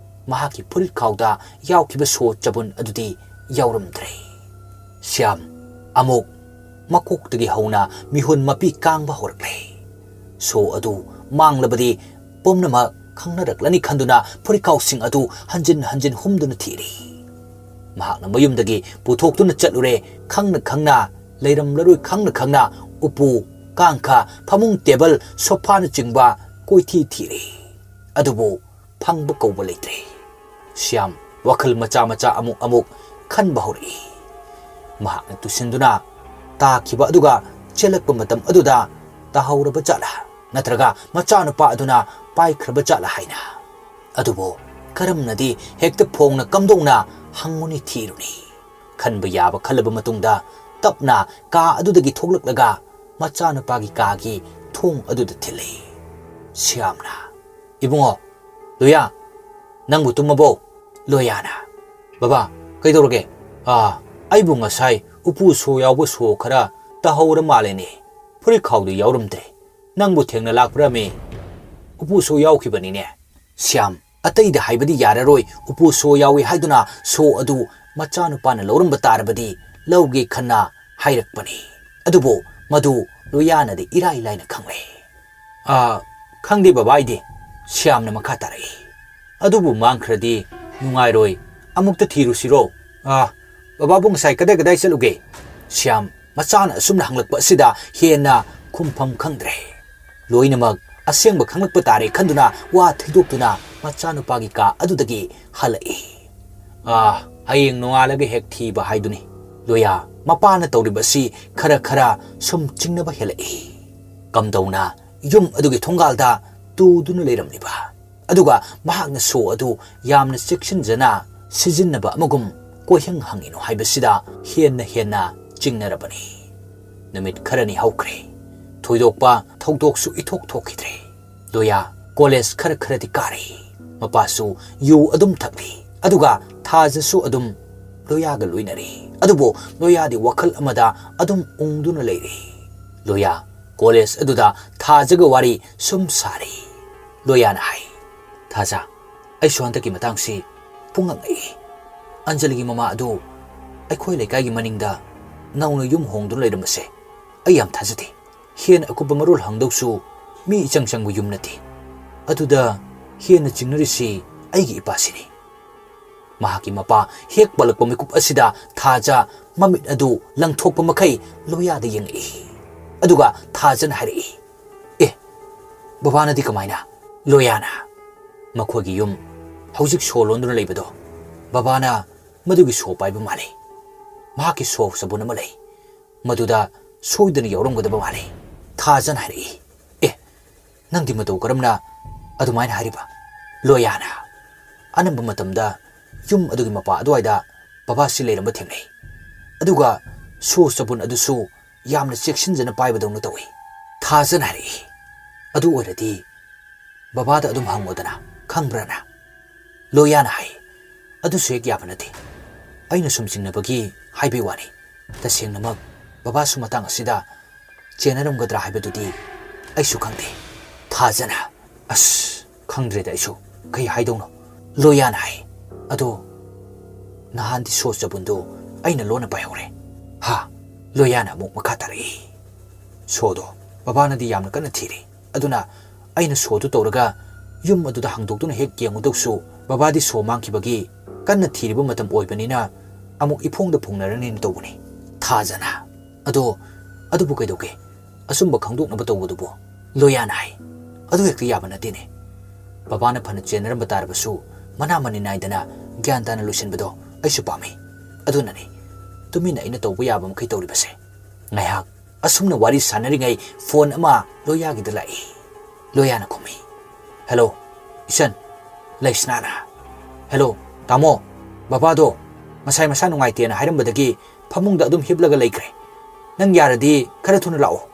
ꯃꯍꯥꯛꯀꯤ ꯐꯨꯔꯤꯠꯈꯥꯎꯗ ꯌꯥꯎꯈꯤꯕ ꯁꯣ ꯆꯕꯨꯟ ꯑꯗꯨꯗꯤ ꯌꯥꯎꯔꯝꯗ꯭ꯔꯦ꯫ ꯁ꯭ꯌꯥꯝ ꯑꯃꯨꯛ ꯃꯀꯣꯛꯇꯒꯤ ꯍꯧꯅ ꯃꯤꯍꯨꯟ ꯃꯄꯤ ꯀꯥꯡꯕ ꯍꯧꯔꯛꯂꯦ꯫ ꯁꯣ ꯑꯗꯨ ꯃꯥꯡꯂꯕꯗꯤ ꯄꯨꯝꯅꯃꯛ ꯈꯪꯅꯔꯛꯂꯅꯤ ꯈꯟꯗꯨꯅ ꯐꯨꯔꯤꯠꯈꯥꯎꯁꯤꯡ ꯑꯗꯨ ꯍꯟꯖꯤꯟ ꯍꯟꯖꯤꯟ ꯍꯨꯝꯗꯨꯅ ꯊꯤꯔꯤ꯫ ꯃꯍꯥꯛꯅ ꯃꯌꯨꯝꯗꯒꯤ ꯄꯨꯊꯣꯛꯇꯨꯅ ꯆꯠꯂꯨꯔꯦ꯫ ꯈꯪꯅ ꯈꯪꯅ ꯂꯩꯔꯝꯂꯔꯣꯏ, ꯈꯪꯅ ꯈꯪꯅ ꯎꯄꯨ, ꯀꯥꯡꯈ, ꯐꯃꯨꯡ, ꯇꯦꯕꯜ, ꯁꯣꯐꯥꯅꯆꯤꯡꯕ ꯀꯣꯏꯊꯤ ꯊꯤꯔꯦ꯫ ꯑꯗꯨꯕꯨ ꯐꯪꯕ ꯀꯧꯕ ꯂꯩꯇ꯭ꯔꯦ꯫ ꯁ꯭ꯌꯥꯝ ꯋꯥꯈꯜ ꯃꯆꯥ ꯃꯆꯥ ꯑꯃꯨꯛ ꯑꯃꯨꯛ ꯈꯟꯕ ꯍꯧꯔꯛꯏ꯫ ꯃꯍꯥꯛꯅ ꯇꯨꯁꯤꯟꯗꯨꯅ ꯇꯥꯈꯤꯕ ꯑꯗꯨꯒ ꯆꯦꯜꯂꯛꯄ ꯃꯇꯝ ꯑꯗꯨꯗ ꯇꯥꯍꯧꯔꯕ ꯖꯥꯠꯂꯥ, ꯅꯠꯇ꯭ꯔꯒ ꯃꯆꯥꯅꯨꯄꯥ ꯑꯗꯨꯅ ꯄꯥꯏꯈ꯭ꯔꯕ ꯖꯥꯠꯂꯥ ꯍꯥꯏꯅ꯫ ꯑꯗꯨꯕꯨ ꯀꯔꯝꯅꯗꯤ ꯍꯦꯛꯇ ꯐꯣꯡꯅ ꯀꯝꯗꯧꯅ ꯍꯪꯉꯨꯅꯤ ꯊꯤꯔꯨꯅꯤ꯫ ꯈꯟꯕ ꯌꯥꯕ ꯈꯜꯂꯕ ꯃꯇꯨꯡꯗ ꯇꯞꯅ ꯀꯥ ꯑꯗꯨꯗꯒꯤ ꯊꯣꯛꯂꯛꯂꯒ ꯃꯆꯥꯅꯨꯄꯥꯒꯤ ꯀꯥꯒꯤ ꯊꯣꯡ ꯑꯗꯨꯗ ꯊꯤꯜꯂꯤ꯫ ꯁ꯭ꯌꯥꯝꯅ, "ꯏꯕꯨꯡꯉꯣ, ꯂꯣꯌꯥ, ꯅꯪꯕꯨ ꯇꯨꯝꯃꯕꯣ?" ꯂꯣꯌꯥꯅ, "ꯕꯕꯥ, ꯀꯩꯗꯧꯔꯒꯦ?" "ꯑꯥ, ꯑꯩꯕꯨ ꯉꯁꯥꯏ ꯎꯄꯨ ꯁꯣ ꯌꯥꯎꯕ ꯁꯣ ꯈꯔ ꯇꯥꯍꯧꯔ ꯃꯥꯜꯂꯦꯅꯦ꯫ ꯐꯨꯔꯤꯠꯈꯥꯎꯗꯨ ꯌꯥꯎꯔꯝꯗ꯭ꯔꯦ꯫ ꯅꯪꯕꯨ ꯊꯦꯡꯅ ꯂꯥꯛꯄ꯭ꯔꯥꯃꯤ? ꯎꯄꯨ ꯁꯣ ꯌꯥꯎꯈꯤꯕꯅꯤꯅꯦ꯫" ꯁ꯭ꯌꯥꯝ, ꯑꯇꯩꯗ ꯍꯥꯏꯕꯗꯤ ꯌꯥꯔꯔꯣꯏ, ꯎꯄꯨ ꯁꯣ ꯌꯥꯎꯏ ꯍꯥꯏꯗꯨꯅ ꯁꯣ ꯑꯗꯨ ꯃꯆꯥꯅꯨꯄꯥꯅ ꯂꯧꯔꯝꯕ ꯇꯥꯔꯕꯗꯤ ꯂꯧꯒꯦ ꯈꯟꯅ ꯍꯥꯏꯔꯛꯄꯅꯤ꯫ ꯑꯗꯨꯕꯨ ꯃꯗꯨ ꯂꯣꯌꯥꯅꯗꯤ ꯏꯔꯥꯏ ꯂꯥꯏꯅ ꯈꯪꯂꯦ꯫ "ꯑꯥ, ꯈꯪꯗꯦ ꯕꯕꯥ ꯑꯩꯗꯤ꯫" ꯁ꯭ꯌꯥꯝꯅ ꯃꯈꯥ ꯇꯥꯔꯛꯏ꯫ "ꯑꯗꯨꯕꯨ ꯃꯥꯡꯈ꯭ꯔꯗꯤ ꯅꯨꯡꯉꯥꯏꯔꯣꯏ, ꯑꯃꯨꯛꯇ ꯊꯤꯔꯨꯁꯤꯔꯣ?" "ꯑꯥ, ꯕꯕꯥꯕꯨ ꯉꯁꯥꯏ ꯀꯗꯥꯏ ꯀꯗꯥꯏ ꯆꯠꯂꯨꯒꯦ?" ꯁ꯭ꯌꯥꯝ ꯃꯆꯥꯅ ꯑꯁꯨꯝꯅ ꯍꯪꯂꯛꯄ ꯑꯁꯤꯗ ꯍꯦꯟꯅ ꯈꯨꯝꯐꯝ ꯈꯪꯗ꯭ꯔꯦ꯫ ꯂꯣꯏꯅꯃꯛ ꯑꯁꯦꯡꯕ ꯈꯪꯂꯛꯄ ꯇꯥꯔꯦ ꯈꯟꯗꯨꯅ ꯋꯥ ꯊꯩꯗꯣꯛꯇꯨꯅ ꯃꯆꯥꯅꯨꯄꯥꯒꯤ ꯀꯥ ꯑꯗꯨꯗꯒꯤ ꯍꯜꯂꯛꯏ꯫ "ꯑꯥ, ꯍꯌꯦꯡ ꯅꯣꯡꯉꯥꯜꯂꯒ ꯍꯦꯛ ꯊꯤꯕ ꯍꯥꯏꯗꯨꯅꯤ꯫ ꯂꯣꯌꯥ ꯃꯄꯥꯅ ꯇꯧꯔꯤꯕ ꯑꯁꯤ ꯈꯔ ꯈꯔ ꯁꯨꯝ ꯆꯤꯡꯅꯕ ꯍꯦꯜꯂꯛꯏ꯫ ꯀꯝꯗꯧꯅ ꯌꯨꯝ ꯑꯗꯨꯒꯤ ꯊꯣꯡꯒꯥꯜꯗ ꯇꯨꯗꯨꯅ ꯂꯩꯔꯝꯂꯤꯕ, ꯑꯗꯨꯒ ꯃꯍꯥꯛꯅ ꯁꯣ ꯑꯗꯨ ꯌꯥꯝꯅ ꯆꯦꯛꯁꯤꯟꯖꯅ ꯁꯤꯖꯤꯟꯅꯕ ꯑꯃꯒꯨꯝ ꯀꯣꯏꯍꯪ ꯍꯪꯉꯤꯅꯣ ꯍꯥꯏꯕꯁꯤꯗ ꯍꯦꯟꯅ ꯍꯦꯟꯅ ꯆꯤꯡꯅꯔꯕꯅꯤ꯫ ꯅꯨꯃꯤꯠ ꯈꯔꯅꯤ ꯍꯧꯈ꯭ꯔꯦ꯫ ꯊꯣꯏꯗꯣꯛꯄ ꯊꯧꯗꯣꯛꯁꯨ ꯏꯊꯣꯛ ꯊꯣꯛꯈꯤꯗ꯭ꯔꯦ꯫ ꯂꯣꯌꯥ ꯀꯣꯂꯦꯖ ꯈꯔ ꯈꯔꯗꯤ ꯀꯥꯔꯤ꯫ ꯃꯄꯥꯁꯨ ꯌꯨ ꯑꯗꯨꯝ ꯊꯛꯂꯤ, ꯑꯗꯨꯒ ꯊꯥꯖꯁꯨ ꯑꯗꯨꯝ ꯂꯣꯌꯥꯒ ꯂꯣꯏꯅꯔꯤ꯫ ꯑꯗꯨꯕꯨ ꯂꯣꯌꯥꯗꯤ ꯋꯥꯈꯜ ꯑꯃꯗ ꯑꯗꯨꯝ ꯎꯪꯗꯨꯅ ꯂꯩꯔꯤ꯫ ꯂꯣꯌꯥ ꯀꯣꯂꯦꯖ ꯑꯗꯨꯗ ꯊꯥꯖꯒ ꯋꯥꯔꯤ ꯁꯨꯝ ꯁꯥꯔꯤ꯫ ꯂꯣꯌꯥꯅ ꯍꯥꯏ, "ꯊꯥꯖ, ꯑꯩꯁꯨ ꯍꯟꯗꯛꯀꯤ ꯃꯇꯥꯡꯁꯤ ꯄꯨꯡꯉꯛ ꯉꯛꯏ꯫ ꯑꯟꯖꯂꯤꯒꯤ ꯃꯃꯥ ꯑꯗꯨ ꯑꯩꯈꯣꯏ ꯂꯩꯀꯥꯏꯒꯤ ꯃꯅꯤꯡꯗ ꯅꯧꯅ ꯌꯨꯝ ꯍꯣꯡꯗꯨꯅ ꯂꯩꯔꯝꯕꯁꯦ ꯑꯩ ꯌꯥꯝ ꯊꯥꯖꯗꯦ꯫ ꯍꯦꯟꯅ ꯑꯀꯨꯞꯄ ꯃꯔꯣꯜ ꯍꯪꯗꯧꯁꯨ ꯃꯤ ꯏꯆꯪ ꯆꯪꯕ ꯌꯨꯝ ꯅꯠꯇꯦ꯫ ꯑꯗꯨꯗ ꯍꯦꯟꯅ ꯆꯤꯡꯅꯔꯤꯁꯤ ꯑꯩꯒꯤ ꯏꯄꯥꯁꯤꯅꯤ꯫" ꯃꯍꯥꯛꯀꯤ ꯃꯄꯥ ꯍꯦꯛ ꯄꯜꯂꯛꯄ ꯃꯤꯀꯨꯞ ꯑꯁꯤꯗ ꯊꯥꯖ ꯃꯃꯤꯠ ꯑꯗꯨ ꯂꯪꯊꯣꯛꯄ ꯃꯈꯩ ꯂꯣꯌꯥꯗ ꯌꯦꯡꯉꯛꯏ꯫ ꯑꯗꯨꯒ ꯊꯥꯖꯅ ꯍꯥꯏꯔꯛꯏ, "ꯑꯦ, ꯕꯕꯥꯅꯗꯤ ꯀꯃꯥꯏꯅ?" ꯂꯣꯌꯥꯅ, "ꯃꯈꯣꯏꯒꯤ ꯌꯨꯝ ꯍꯧꯖꯤꯛ ꯁꯣ ꯂꯣꯟꯗꯨꯅ ꯂꯩꯕꯗꯣ, ꯕꯕꯥꯅ ꯃꯗꯨꯒꯤ ꯁꯣ ꯄꯥꯏꯕ ꯃꯥꯜꯂꯤ꯫ ꯃꯍꯥꯛꯀꯤ ꯁꯣ ꯁꯕꯨꯟ ꯑꯃ ꯂꯩ꯫ ꯃꯗꯨꯗ ꯁꯣꯏꯗꯅ ꯌꯥꯎꯔꯝꯒꯗꯕ ꯃꯥꯜꯂꯤ꯫" ꯊꯥꯖꯅ ꯍꯥꯏꯔꯛꯏ, "ꯑꯦ, ꯅꯪꯗꯤ ꯃꯇꯧ ꯀꯔꯝꯅ ꯑꯗꯨꯃꯥꯏꯅ ꯍꯥꯏꯔꯤꯕ?" ꯂꯣꯌꯥꯅ, "ꯑꯅꯝꯕ ꯃꯇꯝꯗ ꯌꯨꯝ ꯑꯗꯨꯒꯤ ꯃꯄꯥ ꯑꯗꯨꯋꯥꯏꯗ ꯕꯕꯥꯁꯤ ꯂꯩꯔꯝꯕ ꯊꯦꯡꯅꯩ꯫ ꯑꯗꯨꯒ ꯁꯣ ꯁꯕꯨꯟ ꯑꯗꯨꯁꯨ ꯌꯥꯝꯅ ꯆꯦꯛꯁꯤꯟꯖꯅ ꯄꯥꯏꯕꯗꯧꯅ ꯇꯧꯏ꯫" ꯊꯥꯖꯅ ꯍꯥꯏꯔꯛꯏ, "ꯑꯗꯨ ꯑꯣꯏꯔꯗꯤ ꯕꯕꯥꯗ ꯑꯗꯨꯝ ꯍꯪꯉꯣꯗꯅ, ꯈꯪꯕ꯭ꯔꯥꯅ?" ꯂꯣꯌꯥꯅ ꯍꯥꯏ, "ꯑꯗꯨꯁꯨ ꯍꯦꯛ ꯌꯥꯕ ꯅꯠꯇꯦ꯫ ꯑꯩꯅ ꯁꯨꯝ ꯆꯤꯡꯅꯕꯒꯤ ꯍꯥꯏꯕꯩ ꯋꯥꯅꯤ꯫ ꯇꯁꯦꯡꯅꯃꯛ ꯕꯕꯥꯁꯨ ꯃꯇꯥꯡ ꯑꯁꯤꯗ ꯆꯦꯟꯅꯔꯝꯒꯗ꯭ꯔꯥ ꯍꯥꯏꯕꯗꯨꯗꯤ ꯑꯩꯁꯨ ꯈꯪꯗꯦ꯫" ꯊꯥꯖꯅ, "ꯑꯁ, ꯈꯪꯗ꯭ꯔꯦꯗ ꯑꯩꯁꯨ ꯀꯩ ꯍꯥꯏꯗꯧꯅꯣ꯫" ꯂꯣꯌꯥꯅ ꯍꯥꯏ, "ꯑꯗꯣ ꯅꯍꯥꯟꯗꯤ ꯁꯣ ꯆꯕꯨꯟꯗꯣ ꯑꯩꯅ ꯂꯣꯟꯅ ꯄꯥꯏꯍꯧꯔꯦ꯫" "ꯍꯥ?" ꯂꯣꯌꯥꯅ ꯑꯃꯨꯛ ꯃꯈꯥ ꯇꯥꯔꯛꯏ, "ꯁꯣꯗꯣ ꯕꯕꯥꯅꯗꯤ ꯌꯥꯝꯅ ꯀꯟꯅ ꯊꯤꯔꯤ꯫ ꯑꯗꯨꯅ ꯑꯩꯅ ꯁꯣꯗꯨ ꯇꯧꯔꯒ ꯌꯨꯝ ꯑꯗꯨꯗ ꯍꯥꯡꯗꯣꯛꯇꯨꯅ ꯍꯦꯛ ꯌꯦꯡꯉꯨꯗꯧꯁꯨ, ꯕꯕꯥꯗꯤ ꯁꯣ ꯃꯥꯡꯈꯤꯕꯒꯤ ꯀꯟꯅ ꯊꯤꯔꯤꯕ ꯃꯇꯝ ꯑꯣꯏꯕꯅꯤꯅ ꯑꯃꯨꯛ ꯏꯐꯣꯡꯗ ꯐꯣꯡꯅꯔꯅꯤꯅ ꯇꯧꯕꯅꯤ꯫" ꯊꯥꯖꯅ, "ꯑꯗꯣ ꯑꯗꯨꯕꯨ ꯀꯩꯗꯧꯒꯦ? ꯑꯆꯨꯝꯕ ꯈꯪꯗꯣꯛꯅꯕ ꯇꯧꯕꯗꯨꯕꯨ?" ꯂꯣꯌꯥꯅ ꯍꯥꯏ, "ꯑꯗꯨ ꯍꯦꯛꯇ ꯌꯥꯕ ꯅꯠꯇꯦꯅꯦ꯫ ꯕꯕꯥꯅ ꯐꯅ ꯆꯦꯟꯅꯔꯝꯕ ꯇꯥꯔꯕꯁꯨ, ꯃꯅꯥ ꯃꯅꯤ ꯅꯥꯏꯗꯅ ꯒ꯭ꯌꯥꯟ ꯇꯥꯅ ꯂꯣꯏꯁꯤꯟꯕꯗꯣ ꯑꯩꯁꯨ ꯄꯥꯝꯃꯤ꯫ ꯑꯗꯨꯅꯅꯤ ꯇꯨꯃꯤꯟꯅ ꯑꯩꯅ ꯇꯧꯕ ꯌꯥꯕ ꯃꯈꯩ ꯇꯧꯔꯤꯕꯁꯦ꯫ ꯉꯥꯏꯍꯥꯛ ꯑꯁꯨꯝꯅ ꯋꯥꯔꯤ ꯁꯥꯟꯅꯔꯤꯉꯩ ꯐꯣꯟ ꯑꯃ ꯂꯣꯌꯥꯒꯤꯗ ꯂꯥꯛꯏ꯫ ꯂꯣꯌꯥꯅ ꯈꯨꯝꯃꯤ, "ꯍꯦꯜꯂꯣ, ꯏꯆꯟ, ꯂꯩꯁꯅꯥꯅ꯫ ꯍꯦꯜꯂꯣ, ꯇꯥꯃꯣ, ꯕꯕꯥꯗꯣ ꯉꯁꯥꯏ ꯃꯁꯥ ꯅꯨꯡꯉꯥꯏꯇꯦꯅ ꯍꯥꯏꯔꯝꯕꯗꯒꯤ ꯐꯃꯨꯡꯗ ꯑꯗꯨꯝ ꯍꯤꯞꯂꯒ ꯂꯩꯈ꯭ꯔꯦ꯫ ꯅꯪ ꯌꯥꯔꯗꯤ ꯈꯔ ꯊꯨꯅ ꯂꯥꯛꯑꯣ꯫"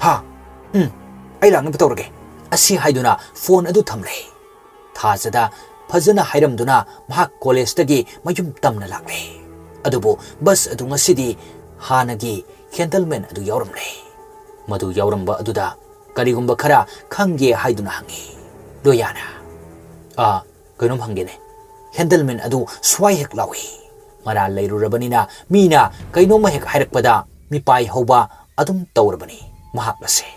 "ꯍꯥ? ꯎꯝ, ꯑꯩ ꯂꯥꯛꯅꯕ ꯇꯧꯔꯒꯦ꯫" ꯑꯁꯤ ꯍꯥꯏꯗꯨꯅ ꯐꯣꯟ ꯑꯗꯨ ꯊꯝꯂꯦ꯫ ꯊꯥꯖꯗ ꯐꯖꯅ ꯍꯥꯏꯔꯝꯗꯨꯅ ꯃꯍꯥꯛ ꯀꯣꯂꯦꯖꯇꯒꯤ ꯃꯌꯨꯝ ꯇꯝꯅ ꯂꯥꯛꯂꯦ꯫ ꯑꯗꯨꯕꯨ ꯕꯁ ꯑꯗꯨ ꯉꯁꯤꯗꯤ ꯍꯥꯟꯅꯒꯤ ꯍꯦꯟꯗꯜꯃꯦꯟ ꯑꯗꯨ ꯌꯥꯎꯔꯝꯂꯦ꯫ ꯃꯗꯨ ꯌꯥꯎꯔꯝꯕ ꯑꯗꯨꯗ ꯀꯔꯤꯒꯨꯝꯕ ꯈꯔ ꯈꯪꯒꯦ ꯍꯥꯏꯗꯨꯅ ꯍꯪꯉꯤ꯫ ꯂꯣꯌꯥꯅ, "ꯑꯥ, ꯀꯩꯅꯣꯝ ꯍꯪꯒꯦꯅꯦ꯫" ꯍꯦꯟꯗꯜꯃꯦꯟ ꯑꯗꯨ ꯁ꯭ꯋꯥꯏ ꯍꯦꯛ ꯂꯥꯎꯏ꯫ ꯃꯔꯥꯜ ꯂꯩꯔꯨꯔꯕꯅꯤꯅ ꯃꯤꯅ ꯀꯩꯅꯣꯝꯃ ꯍꯦꯛ ꯍꯥꯏꯔꯛꯄꯗ ꯃꯤꯄꯥꯏ ꯍꯧꯕ ꯑꯗꯨꯝ ꯇꯧꯔꯕꯅꯤ ꯃꯍꯥꯛ ꯑꯁꯦ꯫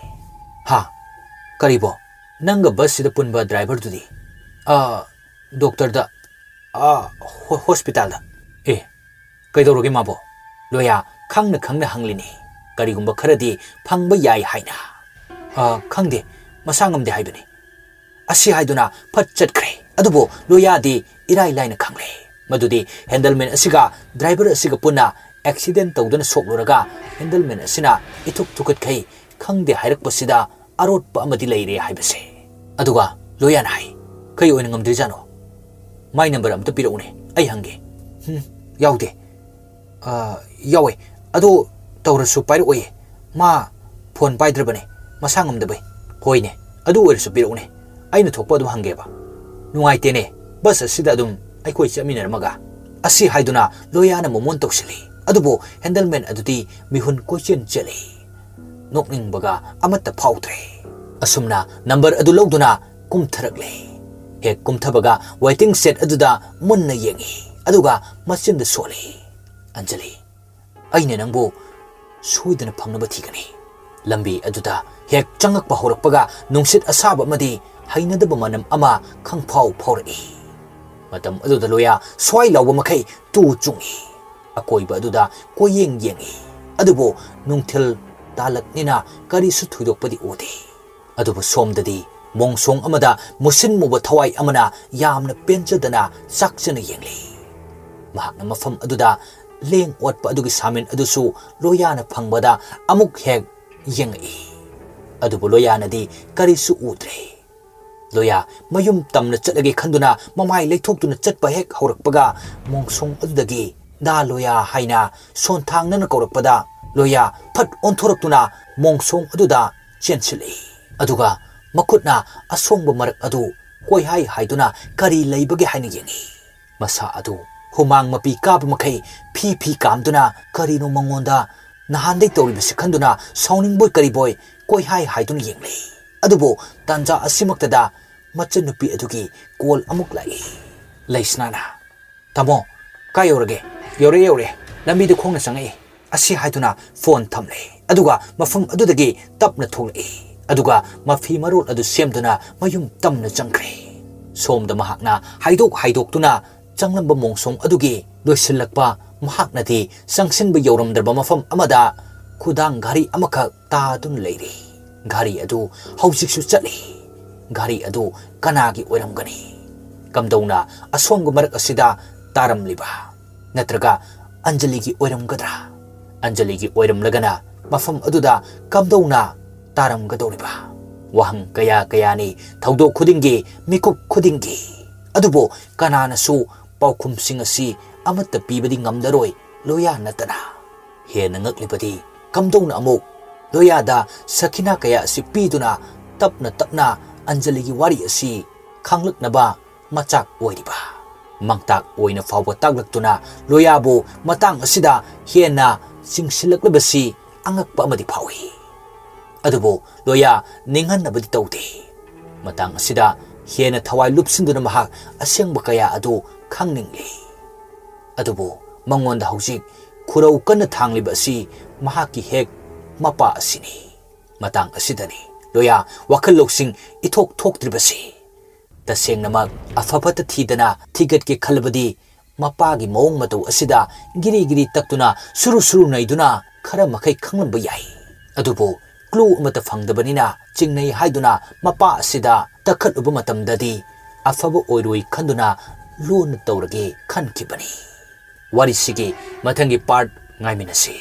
"ꯍꯥ? ꯀꯔꯤꯕꯣ? ꯅꯪꯒ ꯕꯁꯁꯤꯗ ꯄꯨꯟꯕ ꯗ꯭ꯔꯥꯏꯚꯔꯗꯨꯗꯤ?" "ꯑꯥ, ꯗꯣꯛꯇꯔꯗ, ꯑꯥ, ꯍꯣ-, ꯍꯣꯁꯄꯤꯇꯥꯜꯗ꯫" "ꯑꯦ, ꯀꯩꯗꯧꯔꯒꯦ ꯃꯥꯕꯣ?" ꯂꯣꯌꯥ ꯈꯪꯅ ꯈꯪꯅ ꯍꯪꯂꯤꯅꯤ, ꯀꯔꯤꯒꯨꯝꯕ ꯈꯔꯗꯤ ꯐꯪꯕ ꯌꯥꯏ ꯍꯥꯏꯅ꯫ "ꯑꯥ, ꯈꯪꯗꯦ, ꯃꯁꯥ ꯉꯝꯗꯦ ꯍꯥꯏꯕꯅꯤ꯫" ꯑꯁꯤ ꯍꯥꯏꯗꯨꯅ ꯐꯠ ꯆꯠꯈ꯭ꯔꯦ꯫ ꯑꯗꯨꯕꯨ ꯂꯣꯌꯥꯗꯤ ꯏꯔꯥꯏ ꯂꯥꯏꯅ ꯈꯪꯂꯦ ꯃꯗꯨꯗꯤ ꯍꯦꯟꯗꯜꯃꯦꯟ ꯑꯁꯤꯒ ꯗ꯭ꯔꯥꯏꯚꯔ ꯑꯁꯤꯒ ꯄꯨꯟꯅ ꯑꯦꯛꯁꯤꯗꯦꯟ ꯇꯧꯗꯨꯅ ꯁꯣꯛꯂꯨꯔꯒ ꯍꯦꯟꯗꯜꯃꯦꯟ ꯑꯁꯤꯅ ꯏꯊꯨꯛ ꯊꯨꯀꯠꯈꯩ ꯈꯪꯗꯦ ꯍꯥꯏꯔꯛꯄꯁꯤꯗ ꯑꯔꯣꯠꯄ ꯑꯃꯗꯤ ꯂꯩꯔꯦ ꯍꯥꯏꯕꯁꯦ꯫ ꯑꯗꯨꯒ ꯂꯣꯌꯥꯅ ꯍꯥꯏ, "ꯀꯩ ꯑꯣꯏꯅ ꯉꯝꯗ꯭ꯔꯤꯖꯥꯠꯅꯣ? ꯃꯥꯏ ꯅꯝꯕꯔ ꯑꯝꯇ ꯄꯤꯔꯛꯎꯅꯦ, ꯑꯩ ꯍꯪꯒꯦ꯫" "ꯎꯝ, ꯌꯥꯎꯗꯦ꯫" "ꯑ, ꯌꯥꯎꯋꯦ꯫ ꯑꯗꯣ ꯇꯧꯔꯁꯨ ꯄꯥꯏꯔꯛꯑꯣꯏꯌꯦ꯫ ꯃꯥ ꯐꯣꯟ ꯄꯥꯏꯗ꯭ꯔꯕꯅꯦ, ꯃꯁꯥ ꯉꯝꯗꯕꯩ꯫" "ꯍꯣꯏꯅꯦ, ꯑꯗꯨ ꯑꯣꯏꯔꯁꯨ ꯄꯤꯔꯛꯎꯅꯦ, ꯑꯩꯅ ꯊꯣꯛꯄ ꯑꯗꯨꯝ ꯍꯪꯒꯦꯕ꯫ ꯅꯨꯡꯉꯥꯏꯇꯦꯅꯦ, ꯕꯁ ꯑꯁꯤꯗ ꯑꯗꯨꯝ ꯑꯩꯈꯣꯏ ꯆꯠꯃꯤꯟꯅꯔꯝꯃꯒ꯫" ꯑꯁꯤ ꯍꯥꯏꯗꯨꯅ ꯂꯣꯌꯥꯅ ꯃꯣꯃꯣꯟ ꯇꯧꯁꯤꯜꯂꯤ꯫ ꯑꯗꯨꯕꯨ ꯍꯦꯟꯗꯜꯃꯦꯟ ꯑꯗꯨꯗꯤ ꯃꯤꯍꯨꯟ ꯀꯣꯏꯆꯦꯟ ꯆꯦꯜꯂꯤ꯫ ꯅꯣꯛꯅꯤꯡꯕꯒ ꯑꯃꯠꯇ ꯐꯥꯎꯗ꯭ꯔꯦ꯫ ꯑꯁꯨꯝꯅ ꯅꯝꯕꯔ ꯑꯗꯨ ꯂꯧꯗꯨꯅ ꯀꯨꯝꯊꯔꯛꯂꯦ꯫ ꯍꯦꯛ ꯀꯨꯝꯊꯕꯒ ꯋꯦꯇꯤꯡ ꯁꯦꯠ ꯑꯗꯨꯗ ꯃꯨꯟꯅ ꯌꯦꯡꯉꯤ, ꯑꯗꯨꯒ ꯃꯆꯤꯟꯗ ꯁꯣꯜꯂꯤ, "ꯑꯟꯖꯂꯤ, ꯑꯩꯅ ꯅꯪꯕꯨ ꯁꯣꯏꯗꯅ ꯐꯪꯅꯕ ꯊꯤꯒꯅꯤ꯫" ꯂꯝꯕꯤ ꯑꯗꯨꯗ ꯍꯦꯛ ꯆꯪꯉꯛꯄ ꯍꯧꯔꯛꯄꯒ ꯅꯨꯡꯁꯤꯠ ꯑꯁꯥꯕ ꯑꯃꯗꯤ ꯍꯩꯅꯗꯕ ꯃꯅꯝ ꯑꯃ ꯈꯪꯐꯥꯎ ꯐꯥꯎꯔꯛꯏ꯫ ꯃꯇꯝ ꯑꯗꯨꯗ ꯂꯣꯌꯥ ꯁ꯭ꯋꯥꯏ ꯂꯥꯎꯕ ꯃꯈꯩ ꯇꯨ ꯆꯨꯡꯏ꯫ ꯑꯀꯣꯏꯕ ꯑꯗꯨꯗ ꯀꯣꯏꯌꯦꯡ ꯌꯦꯡꯏ, ꯑꯗꯨꯕꯨ ꯅꯨꯡꯊꯤꯜ ꯇꯥꯂꯛꯅꯤꯅ ꯀꯔꯤꯁꯨ ꯊꯣꯏꯗꯣꯛꯄꯗꯤ ꯎꯗꯦ꯫ ꯑꯗꯨꯕꯨ ꯁꯣꯝꯗꯗꯤ ꯃꯣꯡꯁꯣꯡ ꯑꯃꯗ ꯃꯨꯁꯤꯟ ꯃꯨꯕ ꯊꯋꯥꯏ ꯑꯃꯅ ꯌꯥꯝꯅ ꯄꯦꯟꯖꯗꯅ ꯆꯥꯛꯆꯅ ꯌꯦꯡꯂꯤ꯫ ꯃꯍꯥꯛꯅ ꯃꯐꯝ ꯑꯗꯨꯗ ꯂꯦꯡ ꯑꯣꯠꯄ ꯑꯗꯨꯒꯤ ꯁꯥꯃꯤꯟ ꯑꯗꯨꯁꯨ ꯂꯣꯌꯥꯅ ꯐꯪꯕꯗ ꯑꯃꯨꯛ ꯍꯦꯛ ꯌꯦꯡꯉꯛꯏ꯫ ꯑꯗꯨꯕꯨ ꯂꯣꯌꯥꯅꯗꯤ ꯀꯔꯤꯁꯨ ꯎꯗ꯭ꯔꯦ꯫ ꯂꯣꯌꯥ ꯃꯌꯨꯝ ꯇꯝꯅ ꯆꯠꯂꯒꯦ ꯈꯟꯗꯨꯅ ꯃꯃꯥꯏ ꯂꯩꯊꯣꯛꯇꯨꯅ ꯆꯠꯄ ꯍꯦꯛ ꯍꯧꯔꯛꯄꯒ, ꯃꯣꯡꯁꯣꯡ ꯑꯗꯨꯗꯒꯤ "ꯗꯥ ꯂꯣꯌꯥ" ꯍꯥꯏꯅ ꯁꯣꯟꯊꯥꯡꯅꯅ ꯀꯧꯔꯛꯄꯗ, ꯂꯣꯌꯥ ꯐꯠ ꯑꯣꯟꯊꯣꯔꯛꯇꯨꯅ ꯃꯣꯡꯁꯣꯡ ꯑꯗꯨꯗ ꯆꯦꯟꯁꯤꯜꯂꯛꯏ꯫ ꯑꯗꯨꯒ ꯃꯈꯨꯠꯅ ꯑꯁꯣꯡꯕ ꯃꯔꯛ ꯑꯗꯨ ꯀꯣꯏꯍꯥꯏ ꯍꯥꯏꯗꯨꯅ ꯀꯔꯤ ꯂꯩꯕꯒꯦ ꯍꯥꯏꯅ ꯌꯦꯡꯏ꯫ ꯃꯁꯥ ꯑꯗꯨ ꯍꯨꯃꯥꯡ ꯃꯄꯤ ꯀꯥꯕ ꯃꯈꯩ ꯐꯤ ꯐꯤ ꯀꯥꯝꯗꯨꯅ, ꯀꯔꯤꯅꯣ ꯃꯉꯣꯟꯗ ꯅꯍꯥꯟꯗꯩ ꯇꯧꯔꯤꯕꯁꯤ ꯈꯟꯗꯨꯅ ꯁꯥꯎꯅꯤꯡꯕꯣꯏ ꯀꯔꯤꯕꯣꯏ ꯀꯣꯏꯍꯥꯏ ꯍꯥꯏꯗꯨꯅ ꯌꯦꯡꯂꯛꯏ꯫ ꯑꯗꯨꯕꯨ ꯇꯥꯟꯖꯥ ꯑꯁꯤꯃꯛꯇꯗ ꯃꯆꯟꯅꯨꯄꯤ ꯑꯗꯨꯒꯤ ꯀꯣꯜ ꯑꯃꯨꯛ ꯂꯥꯛꯏ꯫ ꯂꯩꯁꯅꯥꯅ, "ꯇꯥꯃꯣ, ꯀꯥꯏ ꯌꯧꯔꯒꯦ?" "ꯌꯧꯔꯦ, ꯌꯧꯔꯦ꯫ ꯂꯝꯕꯤꯗ ꯈꯣꯡꯅ ꯆꯪꯉꯛꯏ", ꯑꯁꯤ ꯍꯥꯏꯗꯨꯅ ꯐꯣꯟ ꯊꯝꯂꯦ꯫ ꯑꯗꯨꯒ ꯃꯐꯝ ꯑꯗꯨꯗꯒꯤ ꯇꯞꯅ ꯊꯣꯛꯂꯛꯏ꯫ ꯑꯗꯨꯒ ꯃꯐꯤ ꯃꯔꯣꯜ ꯑꯗꯨ ꯁꯦꯝꯗꯨꯅ ꯃꯌꯨꯝ ꯇꯝꯅ ꯆꯪꯈ꯭ꯔꯦ꯫ ꯁꯣꯝꯗ ꯃꯍꯥꯛꯅ ꯍꯥꯏꯗꯣꯛ ꯍꯥꯏꯗꯣꯛꯇꯨꯅ ꯆꯪꯂꯝꯕ ꯃꯣꯡꯁꯣꯡ ꯑꯗꯨꯒꯤ ꯂꯣꯏꯁꯤꯜꯂꯛꯄ, ꯃꯍꯥꯛꯅꯗꯤ ꯆꯪꯁꯤꯟꯕ ꯌꯧꯔꯝꯗ꯭ꯔꯕ ꯃꯐꯝ ꯑꯃꯗ ꯈꯨꯗꯥꯡ ꯘꯔꯤ ꯑꯃꯈꯛ ꯇꯥꯗꯨꯅ ꯂꯩꯔꯤ꯫ ꯘꯔꯤ ꯑꯗꯨ ꯍꯧꯖꯤꯛꯁꯨ ꯆꯠꯂꯤ꯫ ꯘꯔꯤ ꯑꯗꯨ ꯀꯅꯥꯒꯤ ꯑꯣꯏꯔꯝꯒꯅꯤ? ꯀꯝꯗꯧꯅ ꯑꯁꯣꯡꯕ ꯃꯔꯛ ꯑꯁꯤꯗ ꯇꯥꯔꯝꯂꯤꯕ? ꯅꯠꯇ꯭ꯔꯒ ꯑꯟꯖꯂꯤꯒꯤ ꯑꯣꯏꯔꯝꯒꯗ꯭ꯔꯥ? ꯑꯟꯖꯂꯤꯒꯤ ꯑꯣꯏꯔꯝꯂꯒꯅ ꯃꯐꯝ ꯑꯗꯨꯗ ꯀꯝꯗꯧꯅ ꯇꯥꯔꯝꯒꯗꯧꯔꯤꯕ? ꯋꯥꯍꯪ ꯀꯌꯥ ꯀꯌꯥꯅꯤ ꯊꯧꯗꯣꯛ ꯈꯨꯗꯤꯡꯒꯤ, ꯃꯤꯀꯨꯞ ꯈꯨꯗꯤꯡꯒꯤ꯫ ꯑꯗꯨꯕꯨ ꯀꯅꯥꯅꯁꯨ ꯄꯥꯎꯈꯨꯝꯁꯤꯡ ꯑꯁꯤ ꯑꯃꯠꯇ ꯄꯤꯕꯗꯤ ꯉꯝꯂꯔꯣꯏ, ꯂꯣꯌꯥ ꯅꯠꯇꯅ꯫ ꯍꯦꯟꯅ ꯉꯛꯂꯤꯕꯗꯤ, ꯀꯝꯗꯧꯅ ꯑꯃꯨꯛ ꯂꯣꯌꯥꯗ ꯁꯈꯤꯅꯥ ꯀꯌꯥ ꯑꯁꯤ ꯄꯤꯗꯨꯅ ꯇꯞꯅ ꯇꯞꯅ ꯑꯟꯖꯂꯤꯒꯤ ꯋꯥꯔꯤ ꯑꯁꯤ ꯈꯪꯂꯛꯅꯕ ꯃꯆꯥꯛ ꯑꯣꯏꯔꯤꯕ? ꯃꯥꯡꯇꯥꯛ ꯑꯣꯏꯅ ꯐꯥꯎꯕ ꯇꯥꯛꯂꯛꯇꯨꯅ ꯂꯣꯌꯥꯕꯨ ꯃꯇꯥꯡ ꯑꯁꯤꯗ ꯍꯦꯟꯅ ꯆꯤꯡꯁꯤꯜꯂꯛꯂꯤꯕꯁꯤ ꯑꯉꯛꯄ ꯑꯃꯗꯤ ꯐꯥꯎꯏ꯫ ꯑꯗꯨꯕꯨ ꯂꯣꯌꯥ ꯅꯤꯡꯍꯟꯅꯕꯗꯤ ꯇꯧꯗꯦ꯫ ꯃꯇꯥꯡ ꯑꯁꯤꯗ ꯍꯦꯟꯅ ꯊꯋꯥꯏ ꯂꯨꯞꯁꯤꯟꯗꯨꯅ ꯃꯍꯥꯛ ꯑꯁꯦꯡꯕ ꯀꯌꯥ ꯑꯗꯨ ꯈꯪꯅꯤꯡꯂꯤ꯫ ꯑꯗꯨꯕꯨ ꯃꯉꯣꯟꯗ ꯍꯧꯖꯤꯛ ꯈꯨꯔꯧ ꯀꯟꯅ ꯊꯥꯡꯂꯤꯕ ꯑꯁꯤ ꯃꯍꯥꯛꯀꯤ ꯍꯦꯛ ꯃꯄꯥ ꯑꯁꯤꯅꯤ꯫ ꯃꯇꯥꯡ ꯑꯁꯤꯗꯅꯤ ꯂꯣꯌꯥ ꯋꯥꯈꯜ ꯂꯧꯁꯤꯡ ꯏꯊꯣꯛ ꯊꯣꯛꯇ꯭ꯔꯤꯕꯁꯤ꯫ ꯇꯁꯦꯡꯅꯃꯛ ꯑꯐ ꯐꯠꯇ ꯊꯤꯗꯅ ꯊꯤꯒꯠꯀꯦ ꯈꯜꯂꯕꯗꯤ, ꯃꯄꯥꯒꯤ ꯃꯑꯣꯡ ꯃꯇꯧ ꯑꯁꯤꯗ ꯒꯤꯔꯤ ꯒꯤꯔꯤ ꯇꯛꯇꯨꯅ, ꯁꯨꯔꯨ ꯁꯨꯔꯨ ꯅꯩꯗꯨꯅ ꯈꯔ ꯃꯈꯩ ꯈꯪꯂꯝꯕ ꯌꯥꯏ꯫ ꯑꯗꯨꯕꯨ clue ꯑꯃꯠꯇ ꯐꯪꯗꯕꯅꯤꯅ, ꯆꯤꯡꯅꯩ ꯍꯥꯏꯗꯨꯅ ꯃꯄꯥ ꯑꯁꯤꯗ ꯇꯛꯈꯠꯂꯨꯕ ꯃꯇꯝꯗꯗꯤ ꯑꯐꯕ ꯑꯣꯏꯔꯣꯏ ꯈꯟꯗꯨꯅ ꯂꯣꯟꯅ ꯇꯧꯔꯒꯦ ꯈꯟꯈꯤꯕꯅꯤ꯫ ꯋꯥꯔꯤꯁꯤꯒꯤ ꯃꯊꯪꯒꯤ part ꯉꯥꯏꯃꯤꯟꯅꯁꯤ꯫